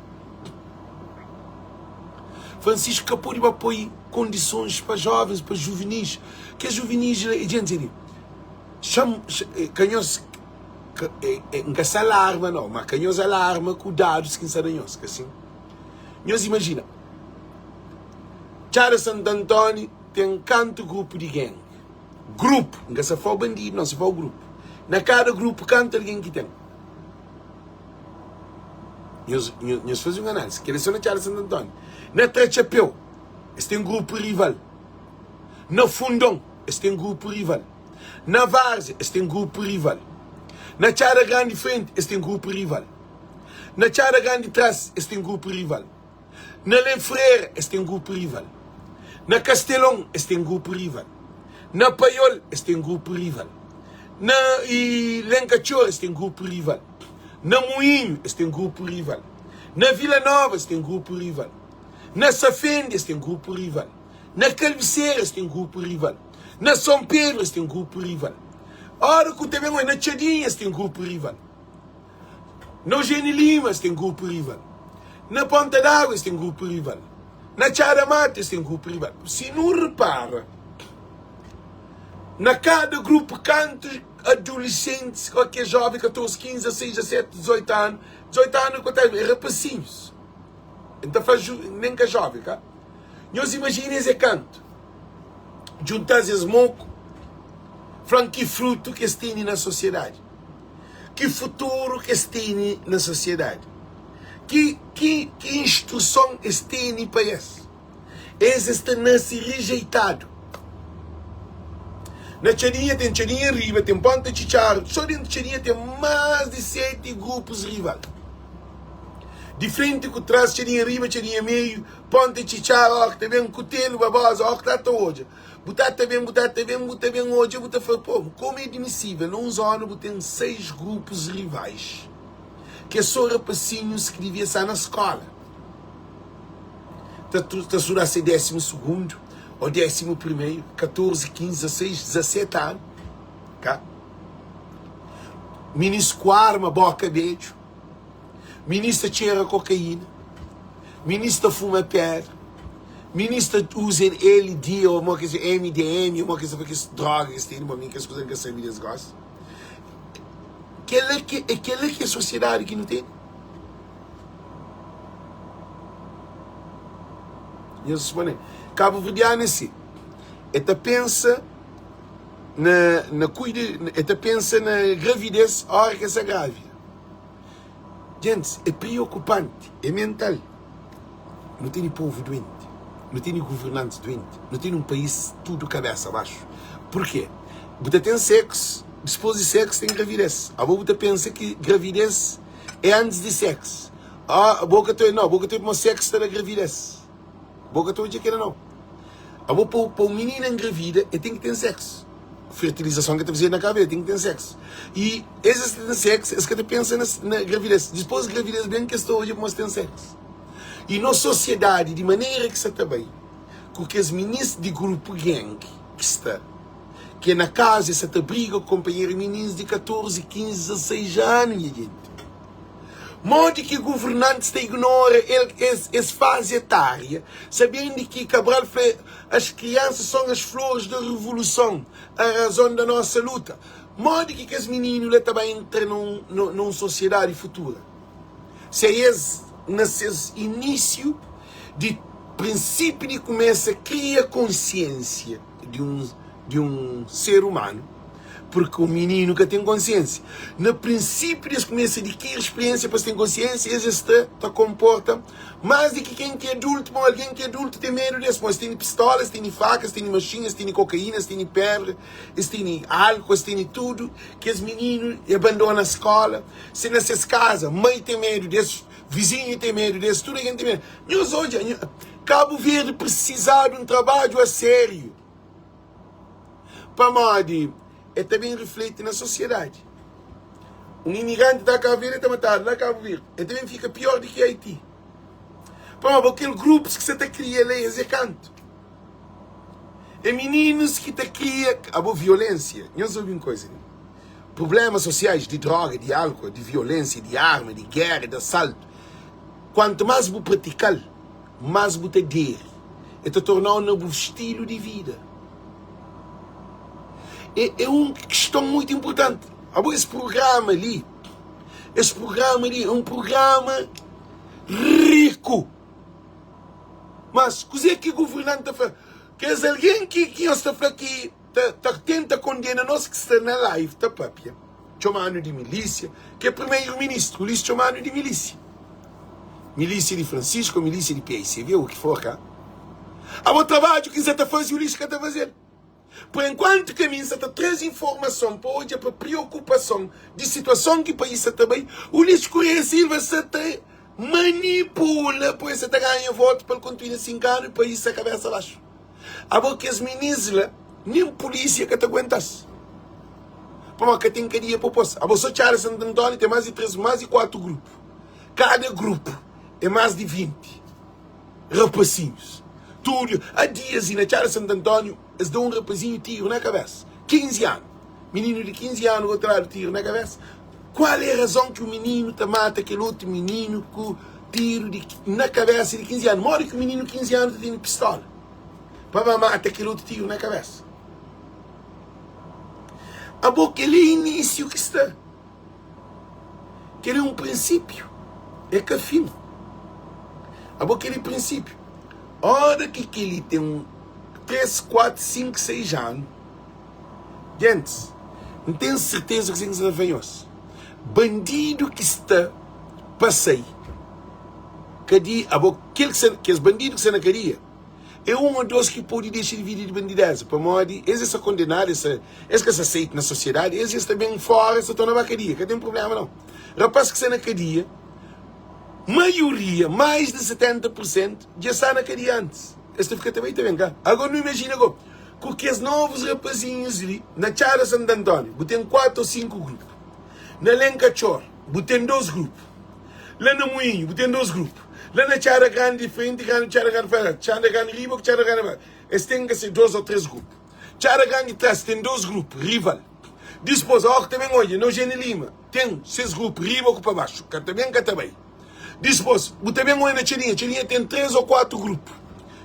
Francisco ka pode ba poi kondisons pa jovens, pa juvenis. Kes juvenis la, djenti li, xam, ka nhos, N ka sa alarma nau, má ka nhos alarma ku dadus ki N sa da nhos, ka sin? Nhos imajina, Txada Santantóni ten kantu grupu di gang? Grupu, N ka sa fla-u bandidu nau, N sa fla-u grupu. Na kada grupu kantu algen ki ten? Nhos, nhos faze un análise. Kel-li é sô na Txada Santu Antóniu. Na Tratxapéu, es ten grupu rival. Na Fundon, es ten grupu rival. Na Várzea, es ten grupu rival. Na Txada Grandi frenti, es ten grupu rival. Na Txada Grandi tras, es ten grupu rival. Na Lenfrera, es ten grupu rival. Na Kastelon, es ten grupu rival. Na Paiol, es ten grupu rival. Na i Lenkatxor, es ten grupu rival. Na Muinhu, es ten grupu rival. Na Vila Nova, es ten grupu rival. Na Safende, es ten grupu rival. Na Kalbisera, es ten grupu rival. Na Son Pedru, es ten grupu rival. Ora ku ta ben oi, na Txadinha, es ten grupu rival. Na Eugênio Lima es ten grupu rival. Na Ponta d'Água es ten grupu rival. Na Txada Mata es ten grupu rival. Si nu repara, na kada grupu kantu adulisentis ô kes jóven 14, 15, 16, 17, 18 anu, 18 anu ku ta é rapasinhus. N ta fla nen ka jóven ka. Nhos imajina es é kantu. Djunta-s es moku, fla-m ki frutu ki es tene na sosiedadi. Ki futuru ki es tene na sosiedadi? Ki, ki, ki instruson es tene pa es? Es, es ta nase rejeitadu. Na Txadinha ten Txadinha Riba, ten Ponta Txitxaru, so dentu Txadinha ten más di 7 grupus rival. Di frenti ku tras, Txadinha Riba, Txadinha Meiu, Ponta Txitxaru, óki ta ben Kutelu, Babosa, óki ta ta odja. Bu ta ta ben, bu ta ta ben, bu ta ben odja, bu ta fla, pô, komu é admisível na un zona bu ten 6 grupus rivais, ki é so rapasinhus ki divia sta na skola, ta ta studa se désimu sugundu ô désimu primeru, 14, 15, 16, 17 anu, ka? Minis ku arma, boka bedju. Minis ta txera kokaína, minis ta fuma pedra, minis ta uza LD ô mo kes MDM ô mo kes kes droga ki es tene, bo mi kes kuza N ka sabe des gosi. Kela ki é kela ki é sosiedadi ki nu tene? Nhos responde, Kabuverdianu é si, e ta pensa na na kuida, e ta pensa na gravidez ora ki es sa grávida. Gentis, é priokupanti, é mental. Nu tene povu duenti, nu tene guvernantis duenti, nu tene un país tudu kabésa baxu. Purkê? Bu ta ten séksu, dispôs di séksu ten gravidez. Abo bu ta pensa ki gravidez é antis di séksu. Ah, bo ka ta, nau, bo ka ta pamodi séksu ta da gravidez. Bo ka ta odja kela nau. Abo pa pa un minina engravida e ten ki ten seksu. Fertilizason ka ta fazedu na kabesa, e ten ki ten seksu. I es es ta ten seksu, es ka ta pensa na na gravidez. Dispos gravidez ben ki es ta odja kuma es ten seksu. I nos sosiedadi di manera ki sa ta bai ku kes minis di grupu gang ki sta ki na kaza es sa ta briga ku konpanheru minins di 14, 15, 16 anu nha jenti. Modi ki guvernantis ta ignora el es es fazi etária, sabendi ki Cabral fla as crianças são as flores da revolução, a razão da nossa luta? Modi ki kes mininu la ta ba entra na un na un sosiedadi futura se es na ses inísiu di prinsipiu di kumesa kria konsiensia di un di un ser umanu, purki un mininu ka ten konsiensia. Na prinsipiu di es kumesa dikiri spriensia pa es ten konsiensia, es es sta ta konporta mas di ki ken ki é adultu, pamodi algen ki é adultu ten medu di es, pamodi es tene pistola, es tene faka, es tene maxinha, es tene kokaína, es tene pedra, es tene álkol, es tene tudu. Kes mininu e abandona skola, se na ses kaza mai ten medu di es, vizinhu ten medu di es, tudu algen ten medu. Nhos odja, Kabu Verdi prisizadu un trabadju a sériu. Pamodi el ta ben rifleti na sosiedadi. Un imigranti ta Kabu Verdi el ta matadu na Kabu Verdi. El ta ben fika pior di ki Haiti. Pamodi bo kel grupus ki sa ta kria la es é kantu. É mininus ki ta kria abo violensia. Nhos obi un koisa li. Problemas sosiais di droga, di álkol, di violensia, di arma, di gera, di asaltu. Kuantu más bu pratika-l, más bu ta deri. El ta torna-u na bu stilu di vida. É, é un kiston mutu inpurtanti. Abo es prugrama li, es prugrama li é un prugrama riku. Mas kuzê ki guvernanti ta fla? Kes algen ki, ki nhos ta fla ki ta, ta tenta kondena nos ki sta na live ta papia, txoma-nu di milísia, ki é primeiro-ministru, Ulisses txoma-nu di milísia. Milísia di Francisco, ou milísia di PICV, ou o ki for, ka? Abo trabadju ki N sa ta faze, Ulisses ka ta faze-l. Por enkuantu ki ami N sa ta traze informason pa odja pa priokupason di situason ki país sa ta bai, Ulisses Correia Silva sa ta manipula pa el sa ta ganha votu pa el kontinua 5 anu i país sa kabesa baxu. Abo kes minis la nen polícia ka ta aguentas pamodi ka ten kadia pa pos. Abo so txada Santo António ten mas di 3 mas di 4 grupo kada grupo é mas di 20 rapasinhos tudo há dias e na txada Santo António es da um rapazinho tiro na cabeça 15 ano menino de 15 ano go tradu tiro na cabeça qual é a razão que o menino ta mata kel outro menino ku tiru di na kabesa di 15 anu modi ki un mininu 15 anu ta tene pistola pa ba mata kel otu tiru na kabesa abo kel é inisiu ki sta kel é un prinsipiu é ka fin abo kel é prinsipiu ora ki keli ten un 3 4 5 6 anu Gentis, N ten serteza kuzê ki N sta ta fla nhos. Bandidu ki sta pa sai kadia, abo kel ki sta, kes bandidu ki sta na kadia, É un ô dos ki pode dexa di vida di bandidéza, pamodi es é sa kondenadu, es sa, es ka sa seitu na sosiedadi, es es ta ben fóra, es ta torna ba kadia. Ka ten prubléma nau. Rapás ki sta na kadia, maioria, mais di 70 pur sentu, dja sta na kadia antis. Es ta fika ta bai ta ben ka. Agora nu imajina go, ku kes novus rapazinhus li, na Txada Santu Antóniu, bu ten 4 ô 5 grupu. Na Lenkatxor, bu ten 2 grupu. La na Moinho, bu ten 2 grupu. La na Txada Grandi di frenti, grandi Txada Grandi fora, Txada Grandi riba ku Txada Grandi baxu. Es ten ka ser 2 ô 3 grupu. Txada Grandi tras ten 2 grupu rival. Dispôs, óki ta ben odja, na Eugênio Lima ten ses grupu riba ku pa baxu, ka ta ben ka ta bai. Dispôs, bu ta ben odja na Txadinha, Txadinha ten 3 ô 4 grupu.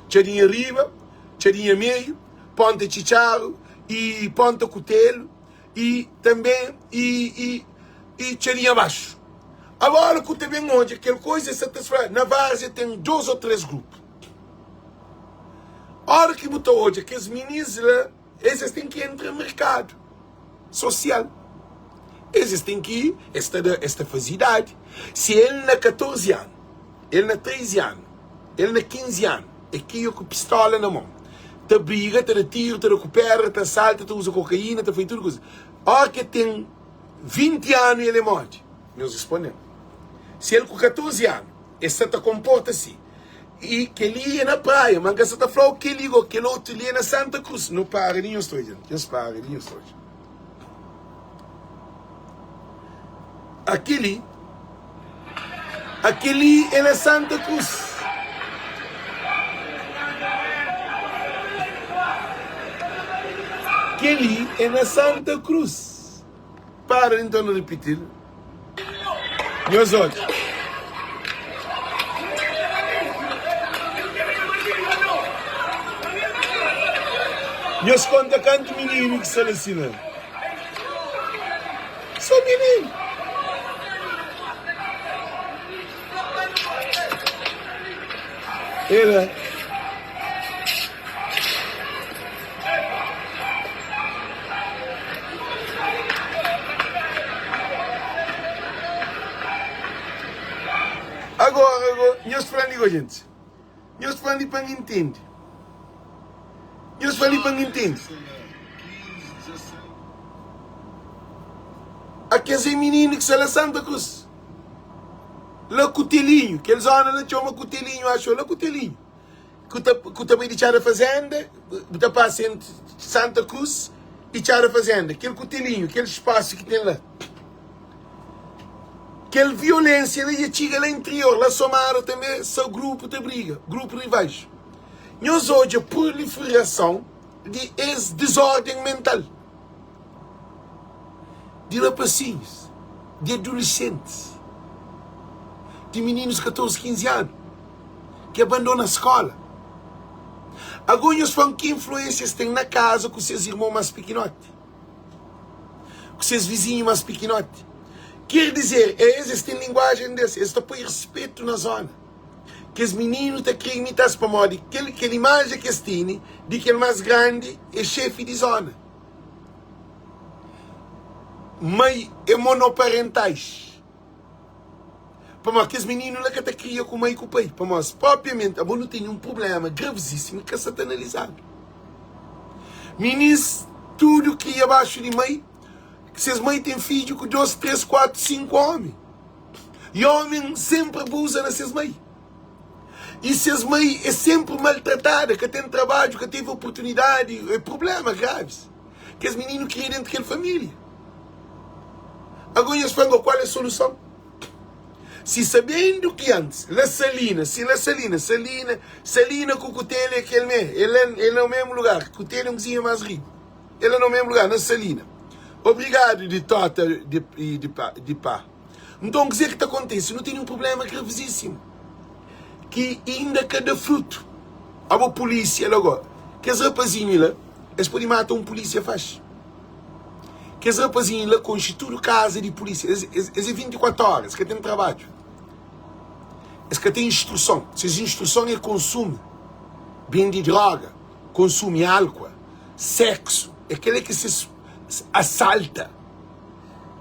Txadinha riba, Txadinha meiu, Ponta Txitxaru y Ponta Kutelu. i tanbe i i i txadinha baxu. Agora ku ta ben odja kel koiza es sa ta fla na Várzea ten dos o tres grupu. Ora ki bu ta odja kes minis la es es ten ki entra merkadu sosial. Es es ten ki es ta da es ta faze idadi. Si el na 14 anu, el na 13 anu, el na 15 anu é kria ku pistola na mon ta briga, ta da tiru, ta da ku pedra, ta asalta, ta uza kokaína, ta faze tudu kuza. Óra ki el ten 20 anu el é modi? Nhos responde-m. Si el ku 14 anu el sta ta konporta si i kel-li é na Praia, ma N ka sta ta fla-u kel-li go, kel otu li é na Santa Krus. Nu para di nhos ta odja, nhos para di nhos ta odja. Akili, akili é na Santa Cruz. Keli é na Santa Cruz. Para então de repetir. Nhos odja. Nhos konta kantu mininu ki sta la sina. Sô mininu. Era. Agora, agora, nhos fla li, gente. Nhos fla li pa N intende. Nhos fla li pa N intende. Akes é mininu ki sta la Santa Cruz. La Kutelinhu, kel zona la txoma Kutelinhu, axu, la Kutelinhu. Ku ta, ku ta bai di Txada Fazenda, bu ta pasa entri Santa Cruz i Txada Fazenda. Kel Kutelinhu, kel spasu ki ten la. Kel violensia la dja txiga la interior, la Somada tanbe sa grupu ta briga, grupu rivais. Nhos odja proliferason di es dizorden mental di rapasinhus, di adulesentis, di mininus 14, 15 anu ki abandona skola. Ago nhos fla-m ki influensia es ten na kaza ku ses irmon mas pikinoti? ku ses vizinhu más pikinoti. Ker dizer, es es ten linguajen des, es ta poi respetu na zona. Kes mininu ta kre imita-s pamodi kel kel imajen ki es tene di kel más grandi é xefi di zona. Mai é monoparentais. Pamodi kes mininu la ka ta kria ku mai ku pai. Pamodi propriamenti abo nu tene un prublema gravizisimu ki ka sa ta analizadu. Minis tudu kria baxu di mai, ses mai ten fidju ku 2, 3, 4, 5 omi. I omi senpri abuza na ses mai. I ses mai e senpri maltratada, ka ten trabadju, ka tevi oportunidadi, e prublema gravis. Kes mininu kria dentu kel familia. Agora nhos fla ngo kual é soluson? Si sabendu ki antis la Salina, si la Salina, Salina, Salina ku Kutelu é kel mé, é la, é na mesmu lugar, Kutelu é un kuzinha más riba, é la na mesmu lugar, na Salina. Obrigadu di Tota di, di, di pá. Nton kuzê ki ta kontise? Nu tene un prubléma gravizísimu ki inda ka da frutu. Abo pulísia la go, kes rapazinhu la, es pode mata un pulísia faxi. Kes rapazinhu la konxe tudu kaza di pulísia. Es, es, es é 24 óra, es ka ten trabadju. Es ka ten instruson. Ses instruson é konsumi, bende droga, konsumi álkua, seksu. É kel-la ki ses asalta.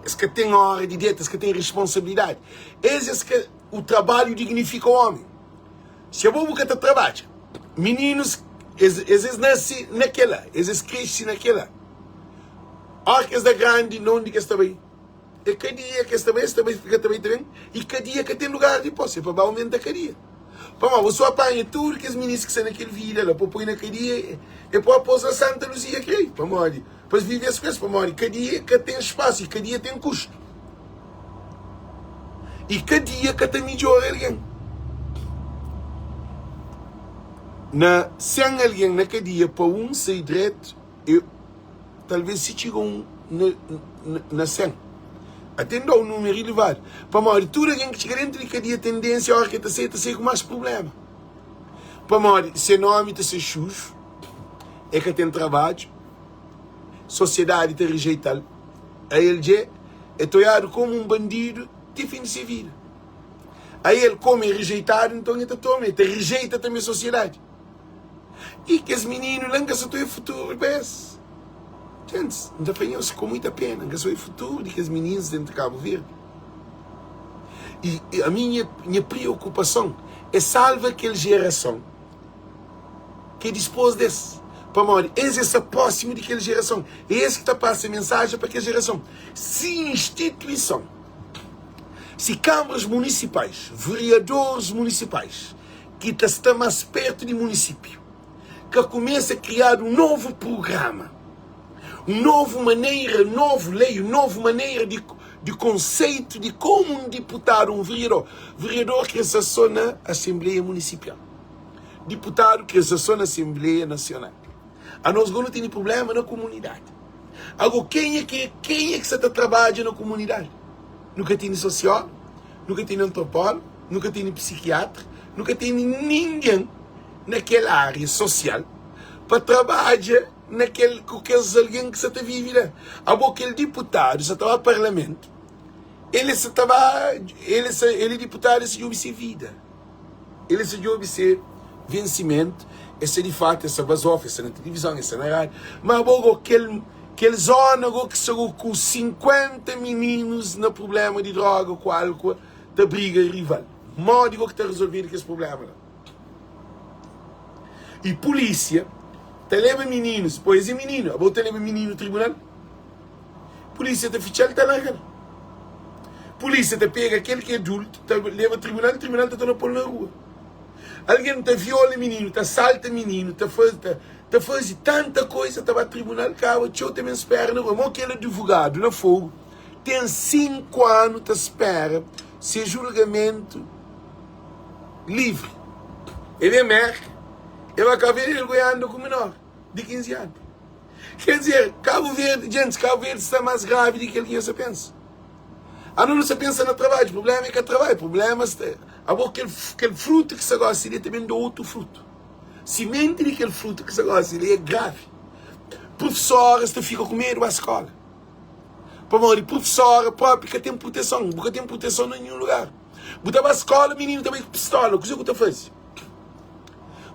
Es ka ten óra di deta, es ka ten responsabilidadi. Es, es ka, o trabalho dignifica o homem. Si abo bu ka ta trabadja. Mininus es es nase na kela, es es krese na kela. Óra ki es da grandi, na undi ki es ta bai? É kadia ki es ta bai, es ta bai fika ta bai ta ben, i kadia ka ten lugar dipôs, é pa ba aumenta kadia. Pamodi bu sô panha tudu kes minis ki sta na kel vida la pa poi na kadia, é pa pô-s na Santa Luzia krê, pamodi pa es vive es ku es, pamodi kadia ka ten spasu i kadia ten kustu. I kadia ka ta midjora algen. Na 100 algen na kadia, pa un sai dretu, é talvez si txiga un na, na, na 100. Até N da un númeru ilevadu. Pamodi tudu algen ki txiga dentu di kadia, tendénsia óras ki el ta sai, el ta sai ku más prubléma. Pamodi se nómi ta ser xuxu, el ka ten trabadju, sosiedadi ta rejeita-l, ael dje el ta oiadu komu un bandidu ti fin di se vida. Ael, komu el rejeitadu, nton el ta toma, el ta rejeita tanbe sosiedadi. I kes mininu la, N ka sa ta oia futuru pa es. Gentis, N ta fla nhos ku muita pena, N ka sa oia futuru di kes mininus dentu Kabu Verdi. I ami nha, nha priokupason é salva kel jerason ki é dispôs des. Pamodi es é sta prósimu di kel jerason, é es ki ta pasa mensajen pa kel jerason. Si instituison, si kanbras munisipais, veriadoris munisipais, ki ta sta más pertu di munisípiu, ka kumesa kriadu un novu prugrama, un novu manera, un novu lei, un novu manera di di konseitu di komu un diputadu, un veriador, veriador krê sta sô na asenbleia munisipial, diputadu krê sta sô na asenbleia nasional. Anos gó nu tene prubléma na kumunidadi. Ago kenha ki kenha ki sa ta trabadja na kumunidadi? Nu ka tene sosiólogu, nu ka tene antropólogu, nu ka tene psikiatra, nu ka tene ningen na kel ária sosial pa trabadja na kel ku kes algen ki sa ta vive la. Abo kel diputadu sa ta ba parlamentu, el sa ta ba el sa el é diputadu el sa djobe se vida, el sa djobe se vensimentu, el sa di fatu el sa bazofa, el sa na tilivizon, el sa na rádiu, ma abo go kel kel zona go ki sta go ku 50 mininus na prubléma di droga ku álkua ta briga rival, modi go ki ta rezolvedu kes prubléma la? I pulísia ta leba mininus, pô, es é mininu, abo ta leba mininu tribunal? Pulísia ta fitxa-l, ta larga-l. Pulísia ta pega kel ki é adultu, ta leba tribunal, tribunal ta torna pô-l na rua. Algen ta viola mininu, ta salta mininu, ta faze, ta, ta faze tanta koisa, ta ba tribunal, kaba txeu ta ben spera na rua. Mo kel advogadu na Fogu ten 5 anu ta spera se julgamentu. Livri. El é Merka, el ba Cabo Verde, el goi anda ku menor di 15 anu. Quer dizer, Cabo Verde, gentis, Cabo Verde sta mas gravi di kel ki nhos ta pensa. Anu nu sta pensa na trabadju, problema é ka trabadju, problema sta abo kel kel frutu ki sta gosi li ta ben da otu frutu. Simenti di kel frutu ki sta gosi li é gravi. Profesoras ta fika ku medu ba skola. Pamodi profesora propi ka ten proteson, bu ka ten proteson na ninhun lugar. Bu ta ba skola, mininu ta bai ku pistola, kuze ku ta faze?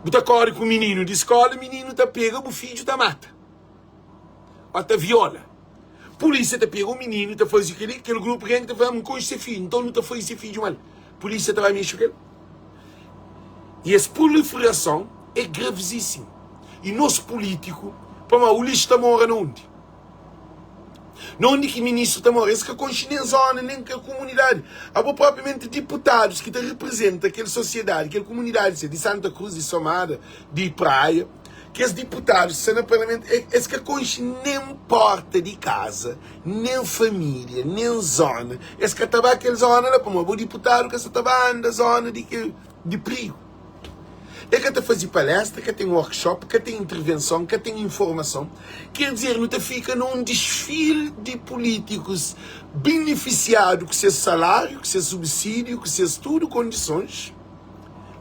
Bu ta kore ku mininu di skola, mininu ta pega bu fidju ta mata o ta viola. Polísia ta pega un mininu ta faze kel-li, kel grupu gen ta fla, N konxe se fidju, nton nu ta faze se fidju mal. Polísia ta ba mexe ku el. I es proliferason é gravizísimu. I nos pulítiku, pamodi o lixu ta mora na undi? Na undi ki ministru ta mora? Es ka konxe nen zona, nen kel kumunidadi. Abo propriamenti diputadus ki ta riprizenta kel sosiedadi, kel kumunidadi se di Santa Cruz, di Somada, di Praia, kes diputadus ki sta na parlamentu, es ka konxe nen porta di kaza, nen familia, nen zona. Es ka ta ba kel zona la pamodi abo diputadu ka sa ta ba anda zona di kel di prigu. E ka ta faze palestra, ka ten workshop, ka ten intervenson, ka ten informason. Ker dizer, nu ta fika na un disfil di pulítikus benefisiadu ku ses saláriu, ku ses subsídiu, ku ses tudu kondisons.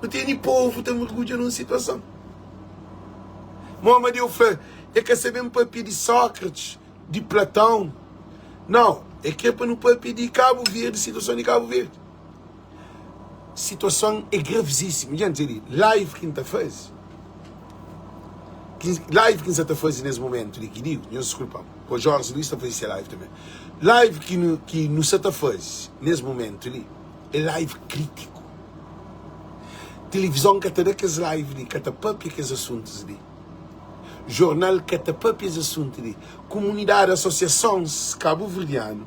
Nu tene povu ta mergudja nun situason. Mo Amadeu fla, e ka sa ben papia di Sócrates, di Platão. Nau, e kre pa nu papia di Kabu Verdi, situason di Kabu Verdi. Situason é gravizíssimu. Dja N li, live ki N ta faze, live ki N sa ta faze nes momentu li, ki digo, nhos diskulpa-m, pô Jorge Luiz ta faze se live tanbe. Live ki nu, ki nu sa ta faze nes momentu li, é live krítiku. Tilivizon ka ta da kes live li, ka ta papia kes asuntus li. Jornal ka ta papia es asuntu li. Kumunidadi, asosiasons kabuverdianu,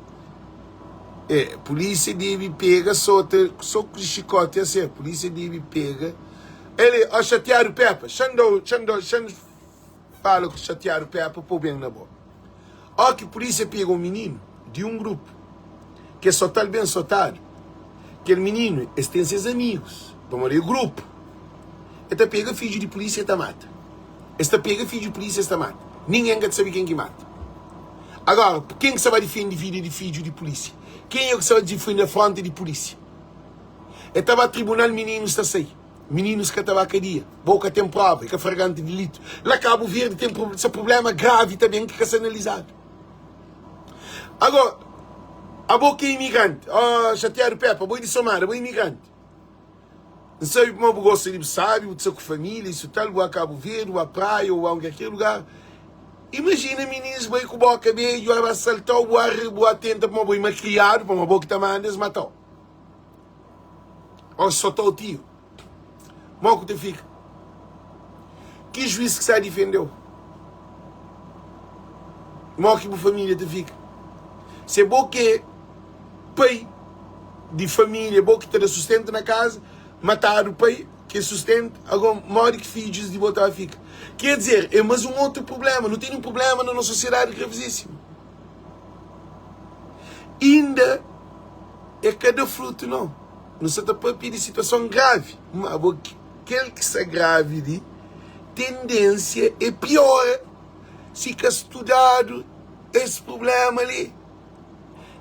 e, pulísia debe pega sota, so ku xikoti a ser, pulísia debe pega. El, ó xatiadu Pepa, xa-m da-u, xa-m da-u, xa-m fala ku xatiadu Pepa pa-u ben na bo. Ó ki pulísia pega un mininu di un grupu ki es sota-l ben sotadu, kel mininu es ten ses amigus, pamodi é grupu, e ta pega fidju di pulísia e ta mata. Es ta pega fidju di pulísia es ta mata. Ningen ka ta sabe ken ki mata. Agora, ken ki sta ba difende vida di fidju di pulísia? Kenha ki sta ba difende afronta di pulísia? E ta ba tribunal mininus ta sai. Mininus ka ta ba kadia. Bo ka ten prova, e ka fraganti dilitu. La Kabu Verdi ten sa prublema gravi ta ben ki ka sta analizadu. Agora, abo ki é imigranti, oh, xatiadu Pepa, abo é di Somada, abo é imigranti. N sabe pamodi bu gosta di bu sabi, bu ta sta ku família, isu tal, bu ba Kabu Verdi, bu ba praia ou ba un kalker lugar. Imajina mininus bai ku boka bedju, ba saltau, bu ba tenta pamodi bo é makriadu, pamodi bo ki ta manda, es matau. Ou sotau tiru. Mo ku ta fika? Ki juiz ki sta difendeu? Mo ki bu família ta fika? Se bo ki é pai di família, bo ki ta da sustentu na kaza, matadu pai ki é sustentu, ago modi ki fidjus di bo ta ba fika? Ker dizer, é mas un otu prublema. Nu tene un prublema na nos sosiedadi gravizísimu. Inda é ka da frutu nau. Nu sa ta papia di situason gravi, ma bo kel ki sta gravi li, tendênsia é piora si ka studadu es prublema li.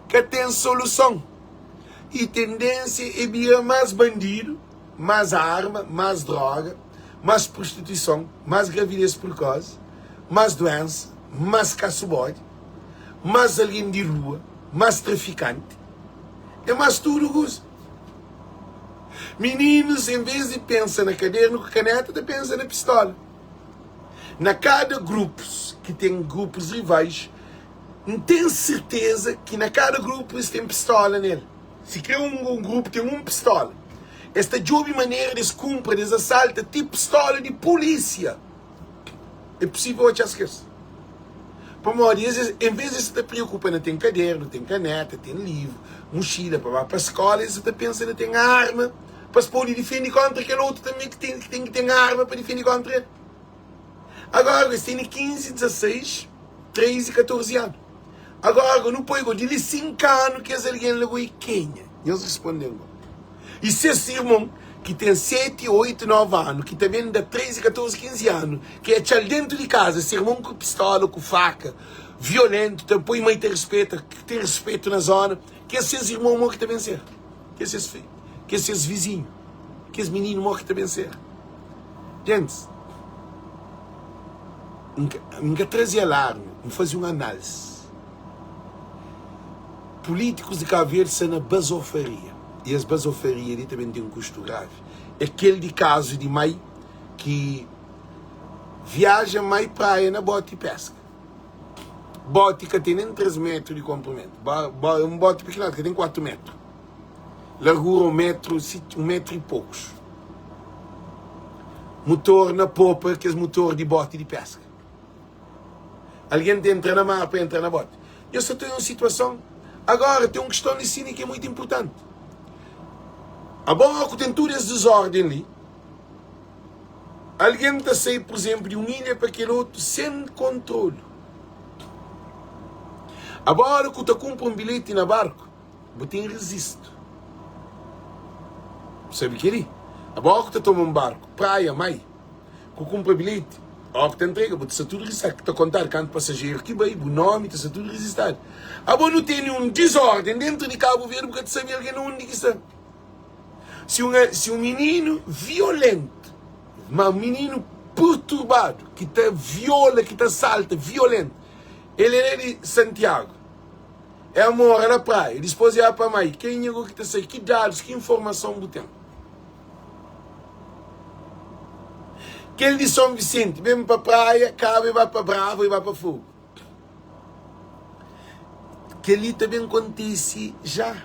Ka ten soluson i tendênsia é bira más bandidu, más arma, más droga, más prostituison, más gravidez prekosi, más duénsa, más kasu bodi, más algen di rua, más trafikanti, é más tudu kuza. Mininus, en vez di pensa na kadernu ku kaneta, ta pensa na pistola. Na kada grupus ki ten grupus rivais, N ten serteza ki na kada grupu es ten pistola nel. Si kre un grupu ten un pistola, es ta djobe manera di es kunpra, di es asalta ti pistola di pulísia. É pusível atxa-s kes. Pamodi es, en vez di es ta preokupa na ten kadernu, ten kaneta, ten livru, muxila pa ba pa skóla, es ta pensa na ten arma pa es pode difende kóntra kel otu tanbê ki ten ki ten ki ten arma pa difende kóntra el. Agora es tene 15, 16, 13, 14 anu. Agora nu poi go di li 5 anu kes algen la go e kenha? Nhos responden go. I ses irmon ki ten 7, 8, 9 anu ki ta ben da 13, 14, 15 anu ki atxal dentu di kaza se irmon ku pistola ku faka violentu ta poi mai ta rispeta ki ten rispetu na zona kes ses irmon mo ki ta ben ser? Kes ses kes ses vizinhu kes mininu mo ki ta ben ser? Gentis, N ka traze alarmi, N faze un análise. Pulítikus di Kabu Verdi sta na bazofaria. I es bazofaria li ta ben ten kustu gravi. É kel di kazu di mai ki viaja mai praia na boti peska. Boti ka ten nen 3 metru di konprimentu. É un boti pikinoti, ka ten 4 metru. Largura un metru, un metru i pokus. Mutor na popa, kes mutor di boti di peska. Algen ta entra na mar pa entra na boti. Nhos sa ta un situason. Agora, ten un kiston li sini ki é muitu inpurtanti. Abo ku ten tudu es dizorden li, algen ta sai, pur izenplu, di un ilha pa kel otu sen kontrolu. Abo ora ku ta kunpra un bilheti na barku, Bu ten rezistu. Bu sabe kel-li? Abo óki ku ta toma un barku, praia, mai, ku kunpra bilheti, óki ta ntrega, bu ta sta tudu rizistadu, ki ta kontadu kantu pasajeru ki bai, bu nomi ta sta tudu rizistadu. Abo nu tene un dizórden dentu di Kabu Verdi, bu ka ta sabe algen na undi ki sta. Si un si un mininu violentu, ma un mininu purturbadu, ki ta viola, ki ta salta, violentu, el é di Santiagu. É mora na praia, dispôs é pa mai. Kenha go ki ta sai? Ki dadus, ki informason bu ten? Kel di Son Vicente ben pa praia, kaba e ba pa Brava e ba pa Fogo. Kel-li ta ben kontise já.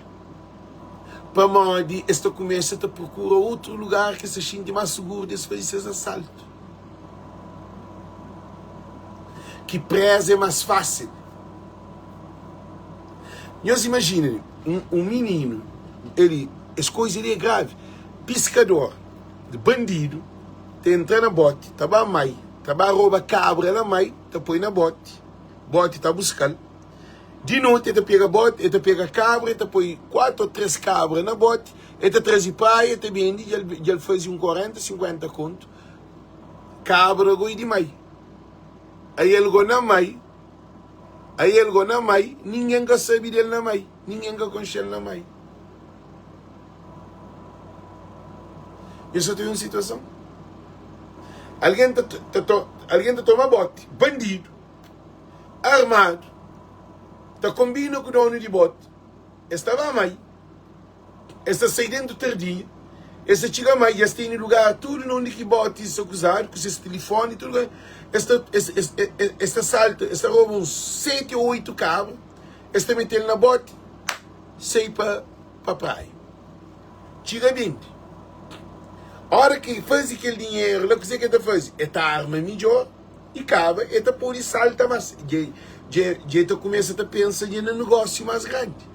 Pamodi es ta kumesa ta prokura otu lugar ki es ta xinti más suguru di es faze ses asaltu. Ki prézu é más fásil. Nhos imajina un mininu, el, es koza li é gravi, piskador di bandidu ta entra na boti, ta ba mai, ta ba roba kabra na mai, ta poi na boti, boti ta buska-l. Di noti el ta pega boti, el ta pega kabra, el ta poi 4 ô 3 kabra na boti, el ta traze praia, el ta bende, dja dja el faze un 40, 50 kontu. Kabra goi di mai. Aí el go na mai, aí el go na mai, ningen ka sabe del na mai, ningen ka konxe-l na mai. Nhos sa ta un situason? Algen ta, ta, ta, algen ta toma boti, bandidu. armadu ta konbina ku donu di boti, es ta ba mai, es ta sai dentu tardinha, es ta txiga mai, es tene lugar tudu na undi ki boti sta kuzadu, ku ses tilifoni, tudu, es ta, es, es, es ta salta, es ta roba uns seti ô oitu kabra, es ta mete-l na boti, sai pa, pa praia. Txiga bindi. Ora ki faze kel dinheru la, kuzê ki el ta faze? El ta arma midjor. I kaba e ta pode salta mas dja dja e ta kumesa ta pensa dja na negósiu mas grandi.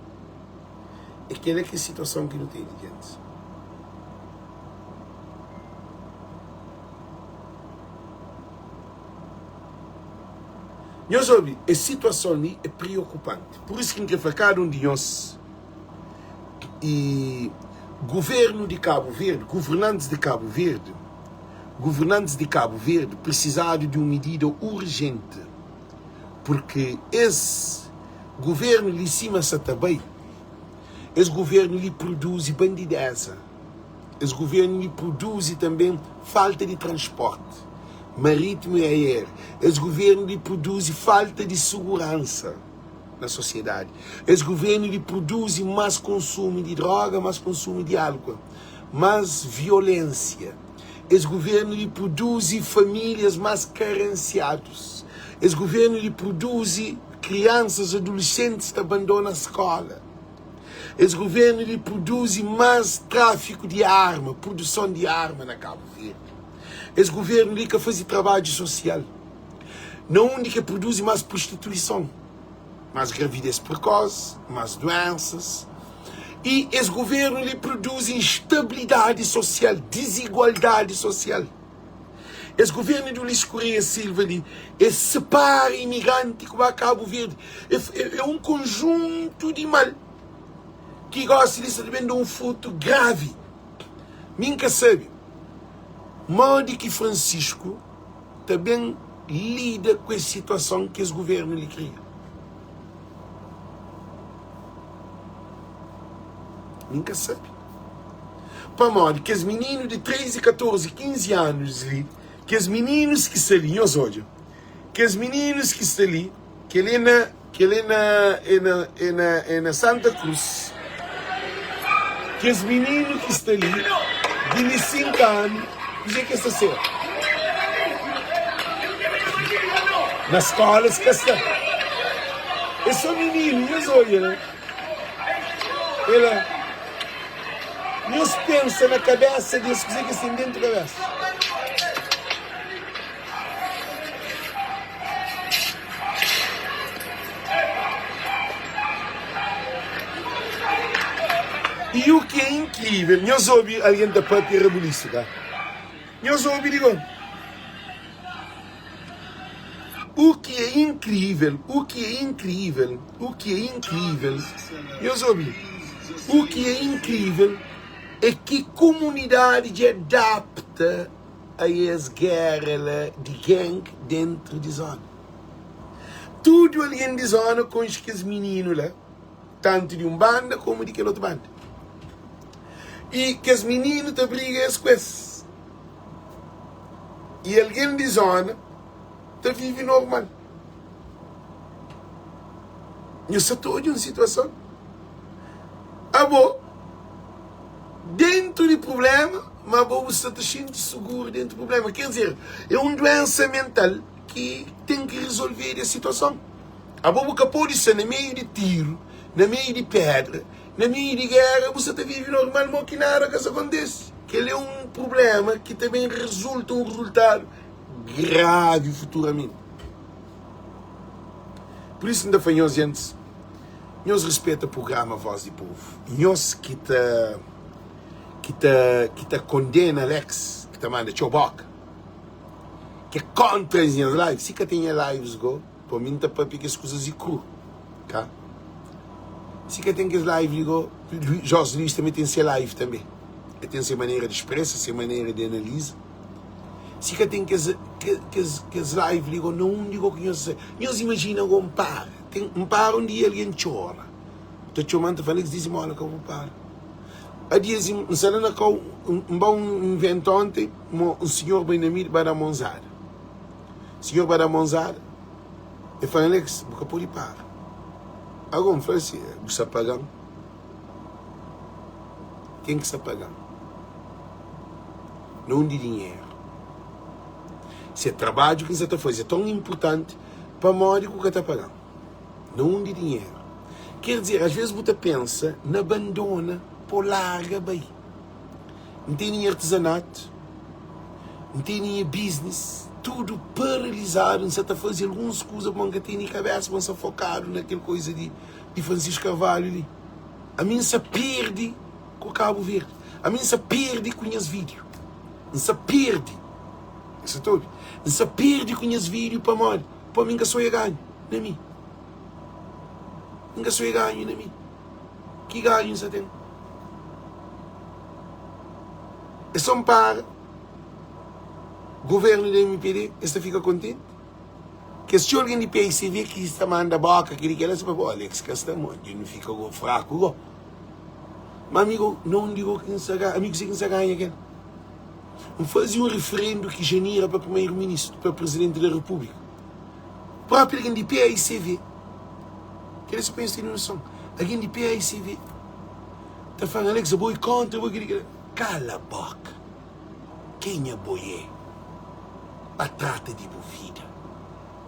É kel-la ki é situason ki nu tene gentis. Nhos obi, es situason li é priokupanti. Pur isu ki N kre fla kada un di nhos i guvernu di Kabu Verdi, guvernantis di Kabu Verdi, Governantis di Kabu Verdi prisizadu di un midida urjenti, purki es guvernu li sima sa ta bai, es guvernu li pruduzi bandideza, es guvernu li pruduzi tanben falta di transporti maritimu i aeriu, es guvernu li pruduzi falta di suguransa na sosiedadi, es guvernu li pruduzi mas konsumu di droga, mas konsumu di alkol. Más violénsia. Es guvernu li produzi famílias más karensiadus. Es guvernu li produzi kriansas, adulesentis ta bandona skóla. Es guvernu li produzi más tráfiku di arma, produson di arma na Kabu Verdi. Es guvernu li ka faze trabadju sosial. Na undi ki produzi más prostituison. Más gravidez precoce, más doenças e es governo li produzi instabilidade social, desigualdade social. Es governo di Ulisses Correia Silva li es separa imigranti ku ba Cabo Verde. É, é, é um conjunto di mal ki gosi li sta ta ben da un fruto grave. Mi N ka sabe modi ki Francisco ta ben lida ku es situason ki es guvernu li kria. Mi N ka sabe. Pamodi kes mininu di 13, 14, 15 anus li, kes mininus ki sta li, nhos odja, kes mininus ki sta li, kel-li é na, kel-li é na, é na, é na, é na Santa Cruz, kes mininu ki sta li, di li 5 anu, kuzê ki es ta ser? Na skóla es ka sta. É sô mininu, nhos odja la. É la. Nhos pensa na kabésa di es, kuzê ki es ten déntu kabésa. I u ki é inkrivel, nhos obi algen ta papia rabulisu, ka? Nhos obi di go. U ki é inkrivel, u ki é inkrivel, u ki é inkrivel, nhos obi, u ki é inkrivel é ki kumunidadi dja adapta a es géra la di gang dentru di zona. Tudu algen di zona konxe kes mininu la, tantu di un banda komu di kel otu banda. I kes mininu ta briga es ku es. I algen di zona ta vive normal. Nhos sa ta odja un situason? Abo, dentu di prubléma, ma abo bu sta ta xinti suguru dentu prubléma. Ker dizer, é un duénsa mental ki ten ki rezolvedu es situason. Abo bu ka pode sta na meiu di tiru. Na meiu di pedra, na meiu di gera, bu sa ta vive normal mo ki nada ka sa kontise. Kel é un prubléma ki ta ben rezulta un rezultadu gravi futuramenti. Pur isu N ta fla nhos gentis, nhos rispeta prugrama Voz di Povu. Nhos ki ta ki ta ki ta kondena Alex, ki ta manda txeu boka, ki é kontra as nhas lives, si ka ten nha lives go, pa mi N ta papia kes kuzas di kru, ka? Si ka ten kes live li go, Jorge Luiz tanbe ten se live tanbe. El ten se manera di spresa, se manera di analiza. Si ka ten kes kes kes live li go, na undi go ki nhos nhos imajina go N para? Ten N para un dia algen txora, ta txoma-m ta fla-m, Alex dizimola ka bu para. A dias N sta la na kau, N ba un inventu onti, mo un sinhor bai na mi ba da monzada. Sinhor ba da monzada, el fla-m, Alex, bu ka pode para. Ago N fla-l si, bu sta paga-m? Ken ki sta paga-m? Na undi dinheru? Si é trabadju ki N sta ta faze é ton inpurtanti, pamodi ku ka ta paga-m? Na undi dinheru? Ker dizer, às vezes bu ta pensa na bandona pa larga bai. N tene nha artizanatu, N tene nha biznis, tudu paralizadu, N sa ta faze alguns kuza pamodi N ka tene kabesa, pamodi N sta fokadu na kel koisa di di Francisco Carvalho li. Ami N sa perde ku Cabo Verde, ami N sa perde ku nhas vídeo, N sa perde, N sa ta obi? N sa perde ku nhas vídeo pamodi? Pamodi mi N ka soia ganhu na mi. N ka soia ganhu na mi. Ki ganhu N sa ten? É só N para governo di MPD, es ta fika kontenti. Kes txeu algen di PICV ki sta manda boka kili kela sta fla, Alex ka sta mo, dja nu fika go fraku go. Ma ami go, na undi go ki N sa ganha, ami kuzê ki N sa ganha kel? N faze un referendu ki Janira pa primeiro ministru, pa presidenti da repúblika. Própi algen di PAICV, kel li so pa nhos tene noson, algen di PAICV ta fla-m, Alex abo é kontra, abo é kili kela. Kala boka, kenha bo é pa trata di bu vida,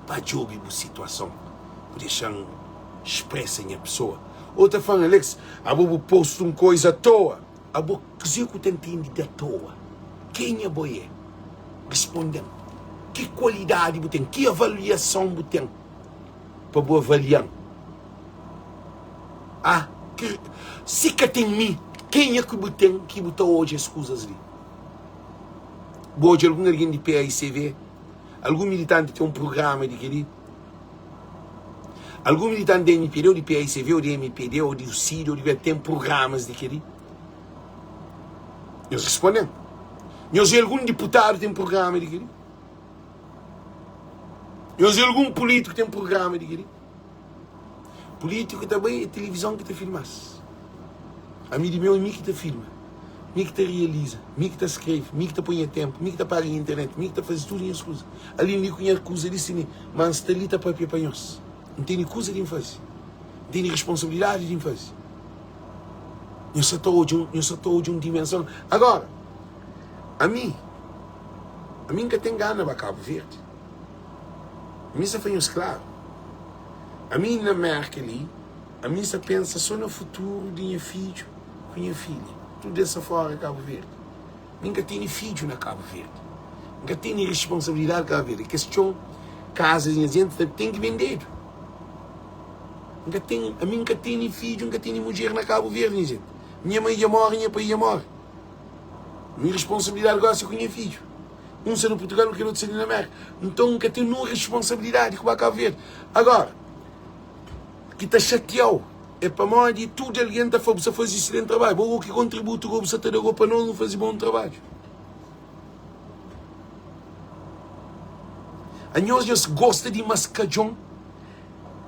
pa djobe bu situason, bu dexa-m spresa nha pesoa. Ou ta fla-m, Alex abo bu posta un koisa atoa. Abo kuzê ku ta ntende di atoa? Kenha bo é? Responde-m, ki kualidadi bu ten? Ki avaliason bu ten pa bu avalia-m? Ah, ki, si ka ten mi, kenha ki bu ten ki bu ta odja es kuzas li? Bu odja algun algen di PAICV? Algun militanti ten un prugrama di kel-li? Algun militanti di MPD ou di PAICV ou di MPD ou di UCID ou di kualker ten prugramas di kel-li? Nhos responde-m. Nhos é algun diputadu ten prugrama di kel-li? Nhos é algun pulítiku ten prugrama di kel-li? Pulítiku ta bai é tilivizon ki ta filma-s. Ami di meu é mi ki ta filma, mi ki ta realiza, mi ki ta skrebe, mi ki ta poi nha ténpu, mi ki ta paga nha internet, mi ki ta faze tudu nhas kuza. Ali mi ku nha kuza di si mi, ma N sta li ta papia pa nhos. N tene kuza di N faze, N tene responsabilidadi di N faze. Nhos sa ta odja un, nhos sa ta odja un dimenson. Agora, ami, ami N ka ten gana ba Kabu Verdi. Mi sa fla nhos klaru, ami na Merka li, Ami nsa pensa so na futuru di nha fidju ku nha filha, tudu es sa fora Kabu Verdi. Mi nka tene fidju na Kabu Verdi, nka tene responsabilidadi Kabu Verdi. Kes txon, kaza di nha jenti ta ten ki bendedu. Nka ten, ami nka tene fidju, nka tene mudjer na Kabu Verdi nha jenti. Nha mai dja more, nha pai dja more. Mi responsabilidadi gosi é ku nha fidju. Un sta na Purtugal, kel otu sta li na Merka. Nton nka ten nun responsabilidadi ku ba Kabu Verdi. Agora. Ki ta xatia-u é pamodi tudu algen ta fla bu sta faze isilenti trabadju. Bo ki kontributu go bu sta ta da go pa nos nu faze bon trabadju. Anhos nhos gosta di maskadjon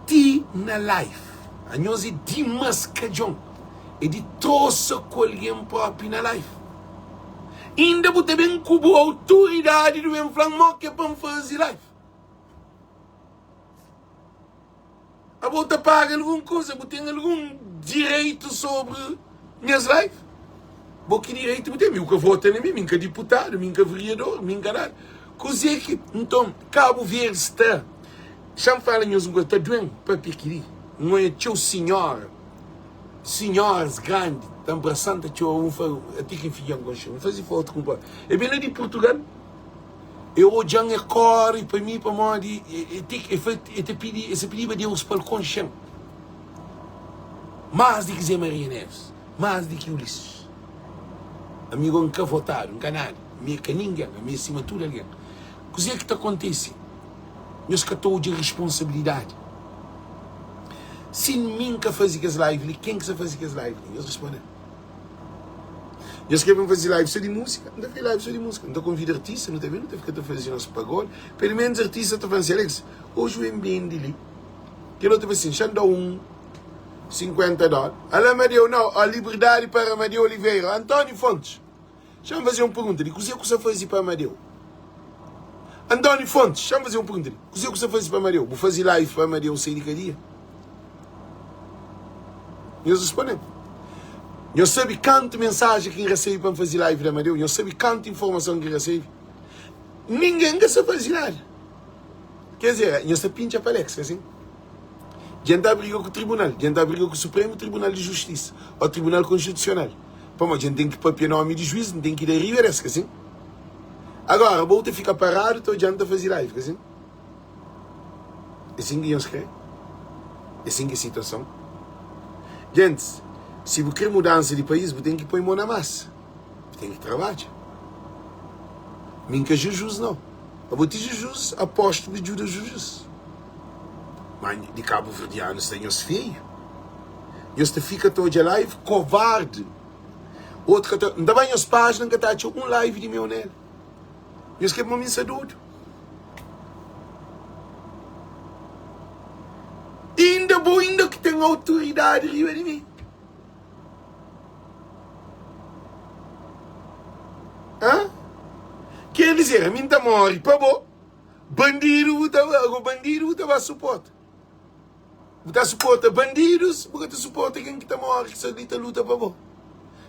ti na live. Anhos é di maskadjon, é di trosa ku algen propi na live. Inda bu ta ben ku bu autoridadi di ben fla-m mo ke pa N faze live. Abo ta paga algun kuza? Bu ten algun direitu sobri nhas live? Bo ki direitu bu ten? Mi bu ka vota na mi, mi N ka diputadu, mi N ka veriador, mi N ka nada. Kuzê ki nton Kabu Verdi sta? Xa-m fala nhos un kuza, ta duen papia kili. N oia txeu sinhora. Sinhoras grandi ta nbrasan ta txora un fla ati ki fidjan konxe un fazi foto ku un pa e ben la di Portugal e odjan e kori pa mi pamodi e ti e fla e ta pidi e sa pidiba Deus pa el konxen mas di ki Zé Maria Neves mas di ki Ulisses ami go nka votadu nka nada mi e ka ningen ami e sima tudu algen kuze ki ta kontise nhos ka ta odja responsabilidadi. Si mi N ka faze kes live li, ken ki sta faze kes live li? Nhos responde-m. Nhos kre pa N faze live so di múzika? N ta faze live so di múzika. N ta konvida artista, nu ta ben, nu ta fika ta faze nos pagodi. Pelu ménus artista ta fla-m si, Alex, oji u N bende li. Kel otu fla sin, xa N da-u un 50 dóla. Ala Amadeu, nau, a liberdadi para Amadeu Oliveira. António Fontes. Xa-m faze un pergunta di kuzê ku sa faze pa Amadeu? António Fontes, xa-m faze un pergunta di kuzê ku sa faze pa Amadeu? Bu faze live pa Amadeu sai di kadia? Nhos responde-m. Nhos sabe kantu mensajen ki N resebe pa N faze live di Amadeu? Nhos sabe kantu informason ki N resebe? Ningen ka sa faze nada. Quer dizer, nhos ta pintxa pa Alex, ka sin? Dja N ta briga ku tribunal, dja N ta briga ku Supremu Tribunal di Justisa, ô Tribunal Konstitusional. Pamodi dja N ten ki papia nomi di juiz, N ten ki da riba des, ka sin? Agora, bo ta fika paradu ta odja-m ta faze live, ka sin? É sin ki nhos kre? É sin ki é situason? Gentis, si bu kre mudansa di país, bu ten ki poi mon na masa, bu ten ki trabadja. Mi N ka jujus, nau. Abo ti jujus, apostu ki djuda jujus. Ma di kabuverdianu sta nhos feiu. Nhos ta fika ta odja live kovardi. Otu ka ta, N ta bai nhos pájina N ka ta atxa un live di meu nel. Nhos kre pa mi N sta dodu. Inda bo inda ki ten autoridadi riba di mi. Hã? Ker dizer, ami N ta móre pa bo, bandidu bu ta, ago bandidu bu ta ba suporta. Bu ta suporta bandidus, bu ka ta suporta ken ki ta móre ki sta li ta luta pa bo.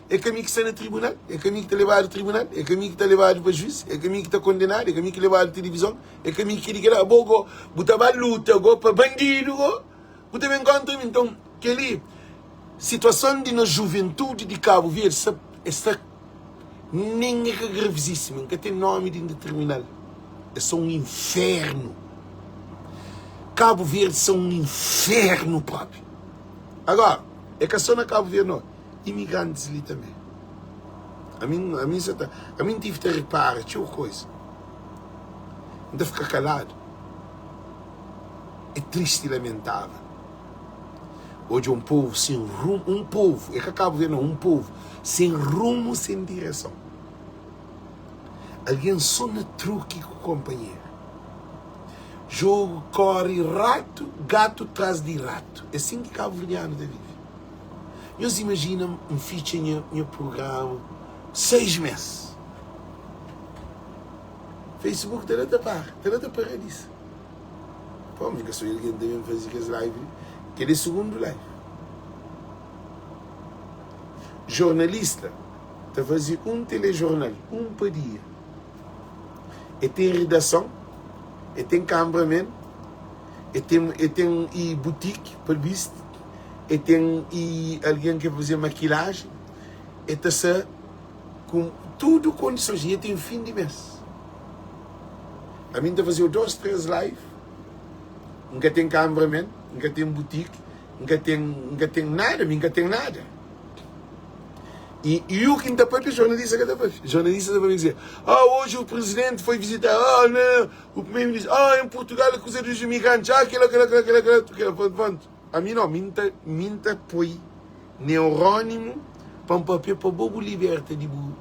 É ka mi ki sta na tribunal, é ka mi ki ta lebadu tribunal, é ka mi ki ta lebadu pa juiz, é ka mi ki ta kondenadu, é ka mi ki lebadu tilivizon, é ka mi ki di kila. Abo go, bu ta ba luta go pa bandidu go, bu ta ben kontra mi. Nton, kel-li, situason di nos juventudi di Kabu Verdi sta, e sta nen é ka gravisísima, N ka ten nomi di N determina-l. É só un infernu. Kabu Verdi sta un infernu propi. Agora, é ka só na Kabu Verdi no, imigrantis li tanbe. Ami, ami sa ta, ami N tive ta repara txeu koza. N ta fika kaladu. É tristi i lamentável odja un povu sen rumu, un povu, é ka Kabu Verdi no, un povu sen rumu, sen direson. Algen so na truki ku konpanheru. Jogu kori ratu, gatu tras di ratu. É sin ki kabuverdianu ta vive. Nhos imajina N fitxa nha nha prugrama 6 mes. Facebook ta da ta para, ta da ta paralisa. Pô, mi ka sou algen ta ben faze kes live li. Kel é sugundu live. Jornalista ta faze un telejornal, un pa dia. E ten redason, e ten cameraman, e ten e ten e boutique pa bisti, e ten e algen ki faze makilajen, e ta sa ku tudu kondisons e ten fin di mes. Ami N ta faze 2, 3 live, N ka ten cameraman, N ka ten boutique, N ka ten N ka ten nada, mi N ka ten nada. E, e o que ta papia, jornalista ka ta papia. Jornalista ta papia dizer, ah, hoje o presidente foi visitar, ah, não, o primeiro-ministro, ah, em Portugal a coisa dos imigrantes, ah, aquela, aquela, aquela, aquela, aquela, aquela, pronto. A mim não, mim ta, mim ta põe neurónimo pa N papia pa bo bu liberta di bu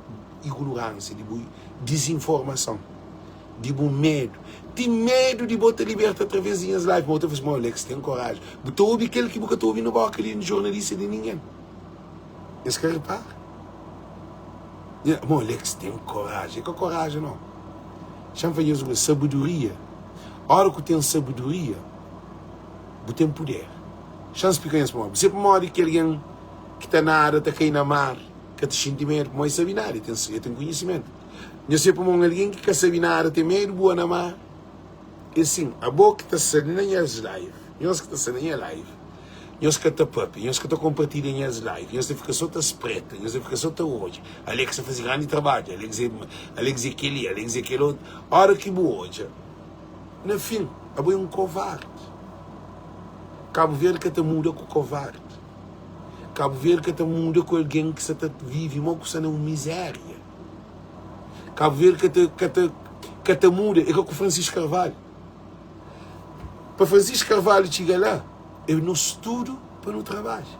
ignorância, di bu desinformação, di bu medu. Ti medu di bo ta liberta através di nhas live, ma bo ta fla, mo Alex ten coragem. Bu ta obi kel ki bu ka ta obi na boka di jornalista di ninguém. Es ka repara. Mo Alex ten koraji. É ka koraji no. Xa-m fla nhos un kuza, sabedoria, ora ku ten sabedoria, bu ten puder. Xa-m splika nhos pamodi. Bu sabe pamodi ki algen ki ta nada ta kai na mar ka ta xinti medu? Pamodi el sabe nada, el ten el ten konhisimentu. Nhos sabe pamodi un algen ki ka sabe nada ten medu bua na mar? É sin, abo ki ta sta na nhas live, nhos ki ta sta na nha live. Nhos ka ta papia, nhos ka ta konpartilha nhas live, nhos ta fika so ta spreta, nhos ta fika so ta odja. Alex ta faze grandi trabadju, Alex é, Alex é kel-li, Alex é kel otu. Óra ki bu odja, na fin, abo é un kovardi. Kabu Verdi ka ta muda ku kovardi. Kabu Verdi ka ta muda ku algen ki sa ta vive mo ku sta na un mizéria. Kabu Verdi ka ta, ka ta, ka ta muda, é ka ku Francisco Carvalho. Pa Francisco Carvalho txiga la, é nos tudu pa nu trabadja.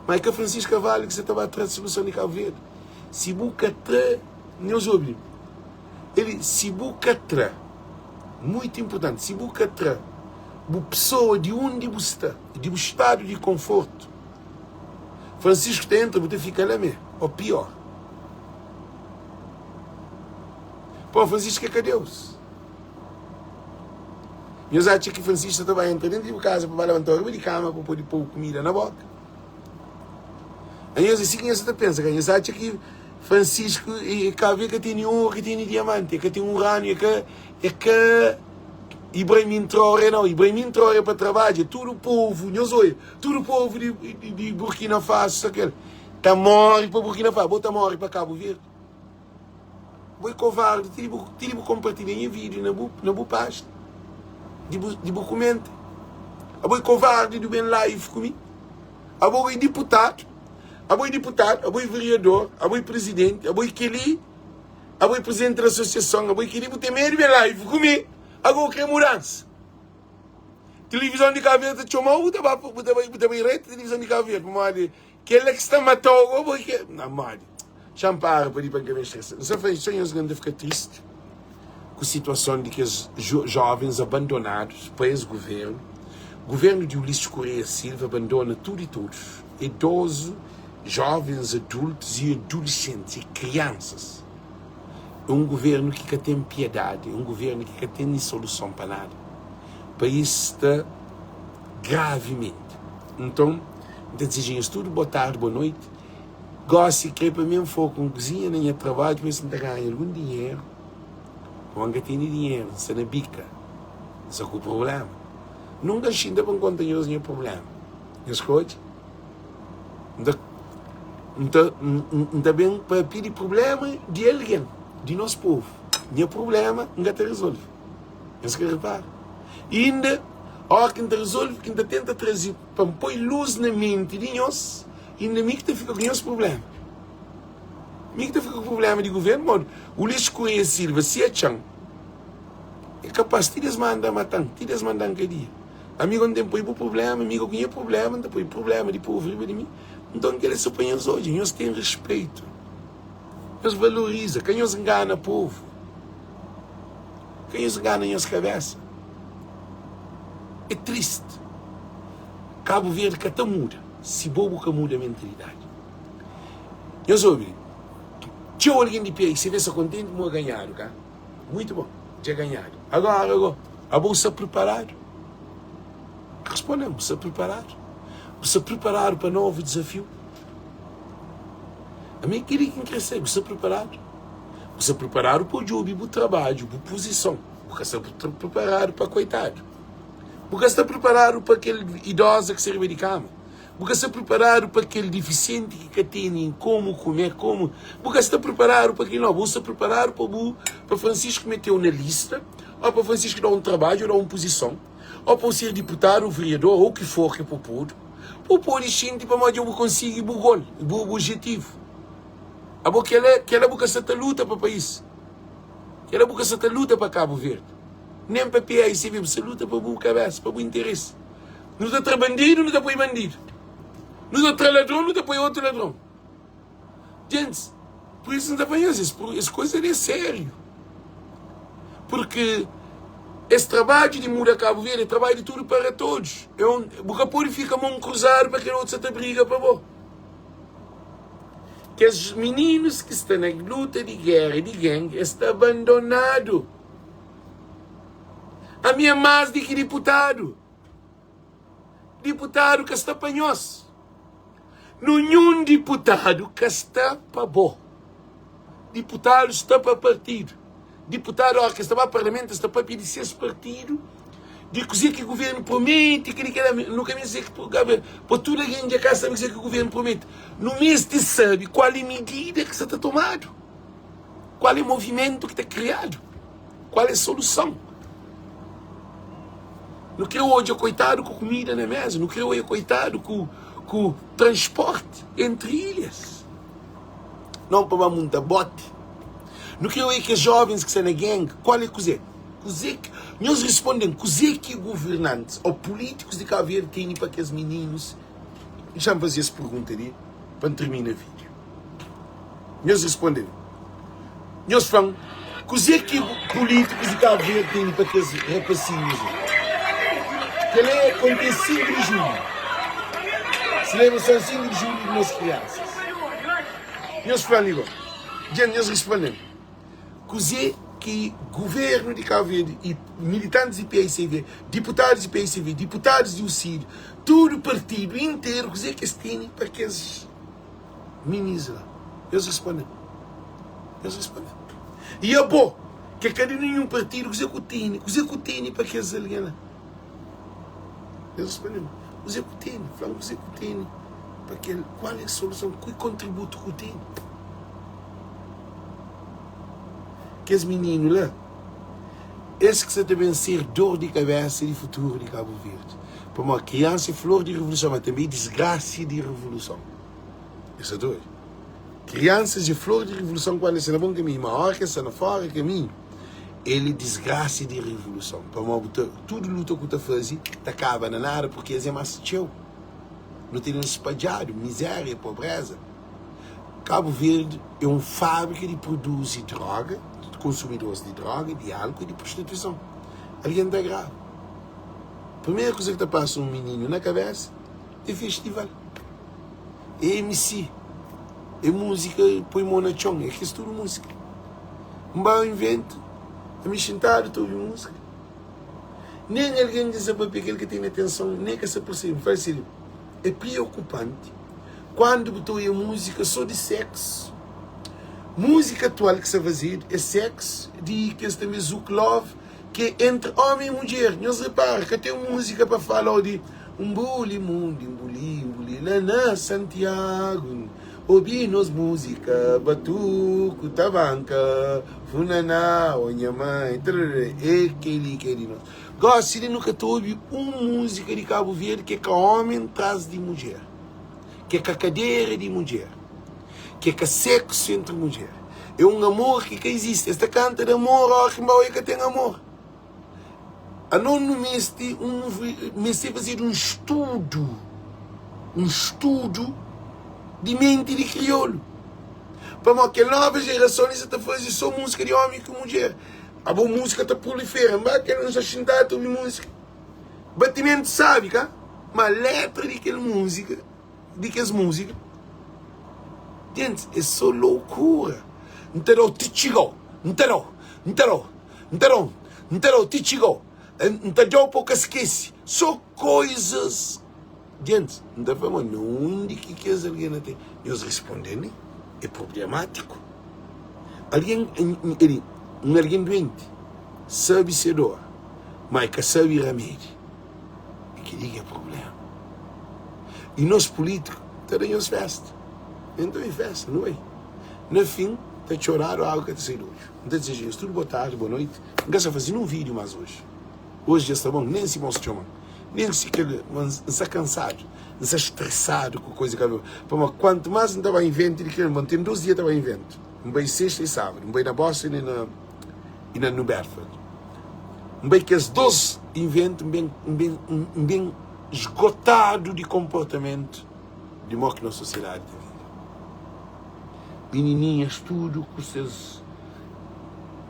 Ma é ka Francisco Carvalho ki sa ta ba tra soluson di Kabu Verdi. Si bu ka tra, nhos obi, el, si bu ka tra, muitu inpurtanti, si bu ka tra bu pesoa di undi bu sta, di bu stadu di konfortu, Francisco ta entra, bu ta fika la mé, o pior. Pô, Francisco é ka Deus. Nhos atxa ki Francisco ta ba entra dentro di bu kaza pa ba labantau riba di kama pa pode pô kumida na boka? Anhos é si ki nhos ta pensa, ka? Nhos atxa ki Francisco e ka ka tene oru, ka tene diamante, ka ten urânio, ka é ka Ibrahim Traoré não. Ibrahim Traoré pa trabadja, tudo povo, nhos oia, tudo povo di, di, di Burkina Faso, aquel, ta morre pa Burkina Faso, bo ta morre pa Cabo Verde. Bo é kovardi, ti di bu, ti di bu konpartilha nha vídiu na bu, na bu pájina, di bu, di bu kumenta. Abo é kovardi di ben live ku mi. Abo é diputadu, abo é diputadu, abo é vereador, abo é presidenti, abo é kel-li, abo é presidenti di asosiason, abo é kel-li, bu ten medu di ben live ku mi. Agora bu krê mudansa. Tilivizon di Kabu Verdi ta txoma-u, bu ta ba, bu ta bai, bu ta bai reta tilivizon di Kabu Verdi, pamodi Kel-la ki sta mata-u go bo ki Na modi? Xa-m para pa di pa N ka ben stresa. N sta fla so nhos ki N ta fika tristi ku situason di kes jovens abandonadus pa es guvernu. Guvernu di Ulisses Correia Silva abandona tudu i todos, idozu, jovens, adultus i adulesentis i kriansas. É un guvernu ki ka ten piedadi, é un guvernu ki ka tene soluson pa nada. País sta gravimenti. Nton, N ta dizeja nhos tudu bo tardi, bo noiti. Gósi krê pa mi N foka un kuzinha na nha trabadju pa ver si N ta ganha algun dinheru. Pamodi N ka tene dinheru, N sta na bika, N sta ku prubléma. Nunka N xinta pa N konta nhos nha prubléma. Nhos ka odja? N ta, N ta, N ta ben papia di prubléma di algen, di nos povu. Nha prubléma N ka ta rezolve. Nhos ka repara? Inda, óra ki N ta rezolve, ki N ta tenta traze pa N poi lus na menti di nhos, inda mi ki ta fika ku nhos prubléma. Mi ki ta fika ku prubléma di guvernu, modi Ulisses Correia Silva, si atxa-m, é kapaz ti di es manda mata-m, ti di es manda-m kadia. Ami go N ten poi bu prubléma, mi go ku nha prubléma, N ta poi prubléma di povu riba di mi. Nton, kel-li é so pa nhos odja, nhos ten respeitu. Nhos valoriza, ka nhos ngana povu, ka nhos ngana nhos kabesa. É triste. Kabu Verdi ka ta muda si bo bu ka muda mentalidadi. Nhos obi, txeu algen di PICV sta kontenti mo ganhadu, ka? Muitu bon, dja ganhadu. Agora go, abo bu sta priparadu? Responde-m, bu sta priparadu? Bu sta priparadu pa novu dizafiu? Ami é kel-li ki N krê sabe. Bu sta priparadu? Bu sta priparadu pa djobe bu trabadju, bu puzison? Bu ka sta priparadu pa koitadu? Bu ka sta priparadu pa kel idoza ki sta riba di kama? Bu ka sta priparadu pa kel difisienti ki ka tene komu kume, komu? Bu ka sta priparadu pa kel? Nau, bu sta priparadu pa bu pa Francisco mete-u na lista, ô pa Francisco da-u un trabadju, ô da-u un puzison, ô pa bu ser diputadu, ô vereador, ô ki for ki propodu. Bu pode xinti pamodi dja bu konsigi bu gol, bu objetivu. Abo kela, kela bu ka sa ta luta pa país. Kela bu ka sa ta luta pa Kabu Verdi. Nem pa PAICV, bu sa luta pa bu kabesa, pa bu interesi. Nu ta tra bandidu, nu ta poi bandidu. Nu ta tra ladron, nu ta poi otu ladron. Gentis, pur isu N ta fla nhos, es, es kuza li é sériu. Purki es trabadju di muda Kabu Verdi é trabadju di tudu para todos. É un, bu ka pode fika mon kruzadu pa kel otu sa ta briga pa bo. Kes mininus ki sta na luta di géra di gang, es sta abandonadu. Ami é más di ki diputadu. Diputadu ka sta pa nhos. Nunhun diputadu ka sta pa bo. Diputadu sta pa partidu. Diputadu, óras ki es ta ba parlamentu, es ta papia di ses partidu. Di kuzê ki guvernu promete, kel-li, kel-la. Nu ka meste pa tudu algen dja ka sabe kuzê ki guvernu promete. Nu meste sabe kual é midida ki sa ta tomadu, kual é movimentu ki ta kriadu, kual é soluson. Nu krê odja koitadu ku kumida na mesa, nu krê odja koitadu ku ku transporti entri ilhas, non pa ba munta boti. Nu krê odja kes jovens ki sta na gang, kual é kuzê? Kuzê ki, nhos responde-m, kuzê ki governantis ô pulítikus di Kabu Verdi tene pa kes mininus? Dexa-m faze es pergunta li pa N tirmina vídiu. Nhos responde-m. Nhos fla-m kuzê ki pulítikus di Kabu Verdi tene pa kes rapasinhus li. Kel-la é kontise 5 di julhu, selebrason 5 di julhu di nos kriansas. Nhos fla-m li gó. Dja nhos responde-m. Kuzê ki Guvernu di Kabu Verdi y militantis di paicv, diputadus di paicv, diputadus di UCID, tudu partidu interu, kuzê ki es tene pa kes minis la? Nhos responde-m. Nhos responde-m. Y abo, ki é ka di ninhun partidu, kuzê ku tene? Kuzê ku tene pa kes algen la? Nhos responde-m. Kuzê ku tene? Fla-m kuzê ku tene pa kel, kual é soluson? Ki kontributu ku tene? Kes mininu la, es ki sa ta ben ser dor di kabesa di futuru di Kabu Verdi. Pamodi kriansa é flor di revoluson, ma tanbe é disgrasia di revoluson. Es sa ta odja? Kriansas é flor di revoluson kuandu es sta na bon kaminhu, ma óra ki es sta na fora kaminhu, el é disgrasia di revoluson. Pamodi bu ta, tudu luta ku ta faze ta kaba na nada, purki es é más txeu. Nu tene spadjadu mizéria, pobreza. Kabu Verdi é un fábrika di produzi droga, di konsumidoris di droga, di álkuol i di prostituison. Algen ta grava. Primeru kuza ki ta pasa un mininu na kabésa é festival, é MC, é múzika poi mô na txon, é kes tudu múzika. N ba un iventu, ami xintadu ta obi múzika, nen algen ki sa papia kel ki tene atenson nen ka sa persebe. N fla si. É preokupanti kuandu bu ta oia múzika sô di seksu. Múzika atual ki sta fazedu é seksu di kes tanbê zouk love ki é entri ómi i mudjer. Nhos repara ka ten múzika pa fala ô di un buli mundi nbuli nbuli la na Santiagu obi nos múzika batuku tabanka funaná ô nha mãe trarara é kel-li ki é di nos. Gosi li nu ka ta obi un múzika di Kabu Verdi ki é ka ómi tras di mudjer, ki é ka kadera di mudjer, ki é ka seksu entri mudjer. É un amor ki ka izisti. Es ta kanta di amor óras ki N ba oia ka ten amor. Anos nu meste un meste fazedu un studu, un studu di menti di kriolu. Pamodi kel nova jerason li sa ta faze sô múzika di ómi ku mudjer. Abo música ta prolifera N ba kel N sa xintadu ta obi música Batimentu sabi ka Ma letra di kel música Di kes música Gentis é so loucura N ta dau ti txigau N ta dau N ta dau N ta dau N ta dau ti txigau N ta dau pa bu ka skese So coisas Gentis N ta fla ma na undi ki kes algen la ten Nhos responde-m É problemático Algen, un algen duenti sabe se dor, má el ka sabe ramedi. É kel-li ki é prubléma. I nos pulítiku ta da nhos fésta. N ta bai fésta, nu bai. Na fin, ta txoradu, agu ka ta sai di odju. N ta dizeja nhos tudu botardi, bo noiti. N ka sta faze nun vídiu más oji. Oji dja sta bon, nen si mos txoma-m, nen si kel. N sta kansadu, N sta stresadu ku kuza ki Pamodi kuantu más N ta ba inventa di kel, N ten dos dia ta ba inventa. N bai sexta i sábadu, N bai na Boston i na i na New Bedford. N bai kes dos inventu, N ben, N ben, N ben sgotadu di konportamentu di mo ki nos sosiedadi ta vive. Minininhas tudu ku ses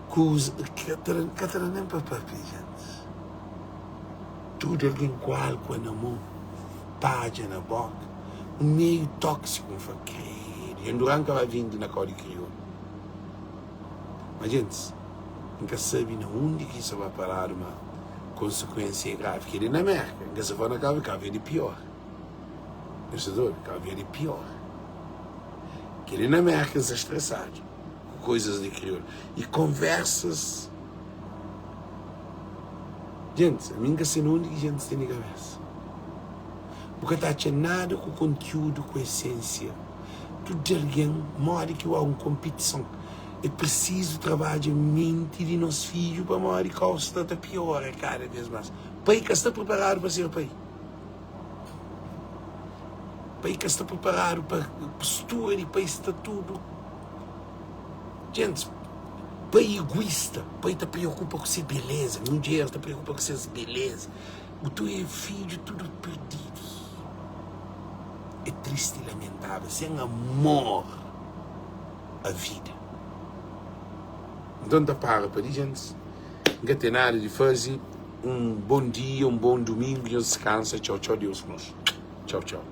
kuza, ka ta da, ka ta da nen pa papia, jentis. Tudu algen ku álkua na mon, padja na boka, un meiu tóksiku. N fla, Kredu, dja N dura N ka ba vende na kau di kriolu. Ma gentis, N ka sabe na undi ki sa ba paradu, ma konsekuensia é gravi. Kel-li na Mérka, N ka sa fla na Kabu Verdi, Kabu Verdi é pior. Nhos sta ta obi? Kabu Verdi é pior. Kel-li na Mérka N sta stresadu ku koizas di kriolu i konversas. Gentis, ami N ka se na undi ki gentis tene kabesa. Bu ka ta atxa nada ku kontiúdu, ku esensia. Tudu algen, modi ki oa un konpitison. É prisizu trabadja menti di nos fidju pamodi kau sta ta piora kada bes más. Pai ka sta priparadu pa ser pai. Pai ka sta priparadu pa postura di pai sta tudu. Gentis, pai iguista, pai ta preokupa ku se beleza, mudjer ta preokupa ku ses beleza. Bu tu é fidju tudu perdidus. É tristi e lamentável, sen amor a vida. Nton ta para pa di gentis, N ka ten nada di faze. Un bon dia, un bon dumingu, nhos diskansa. Txau, txau, Deus ku nos. Txau, txau.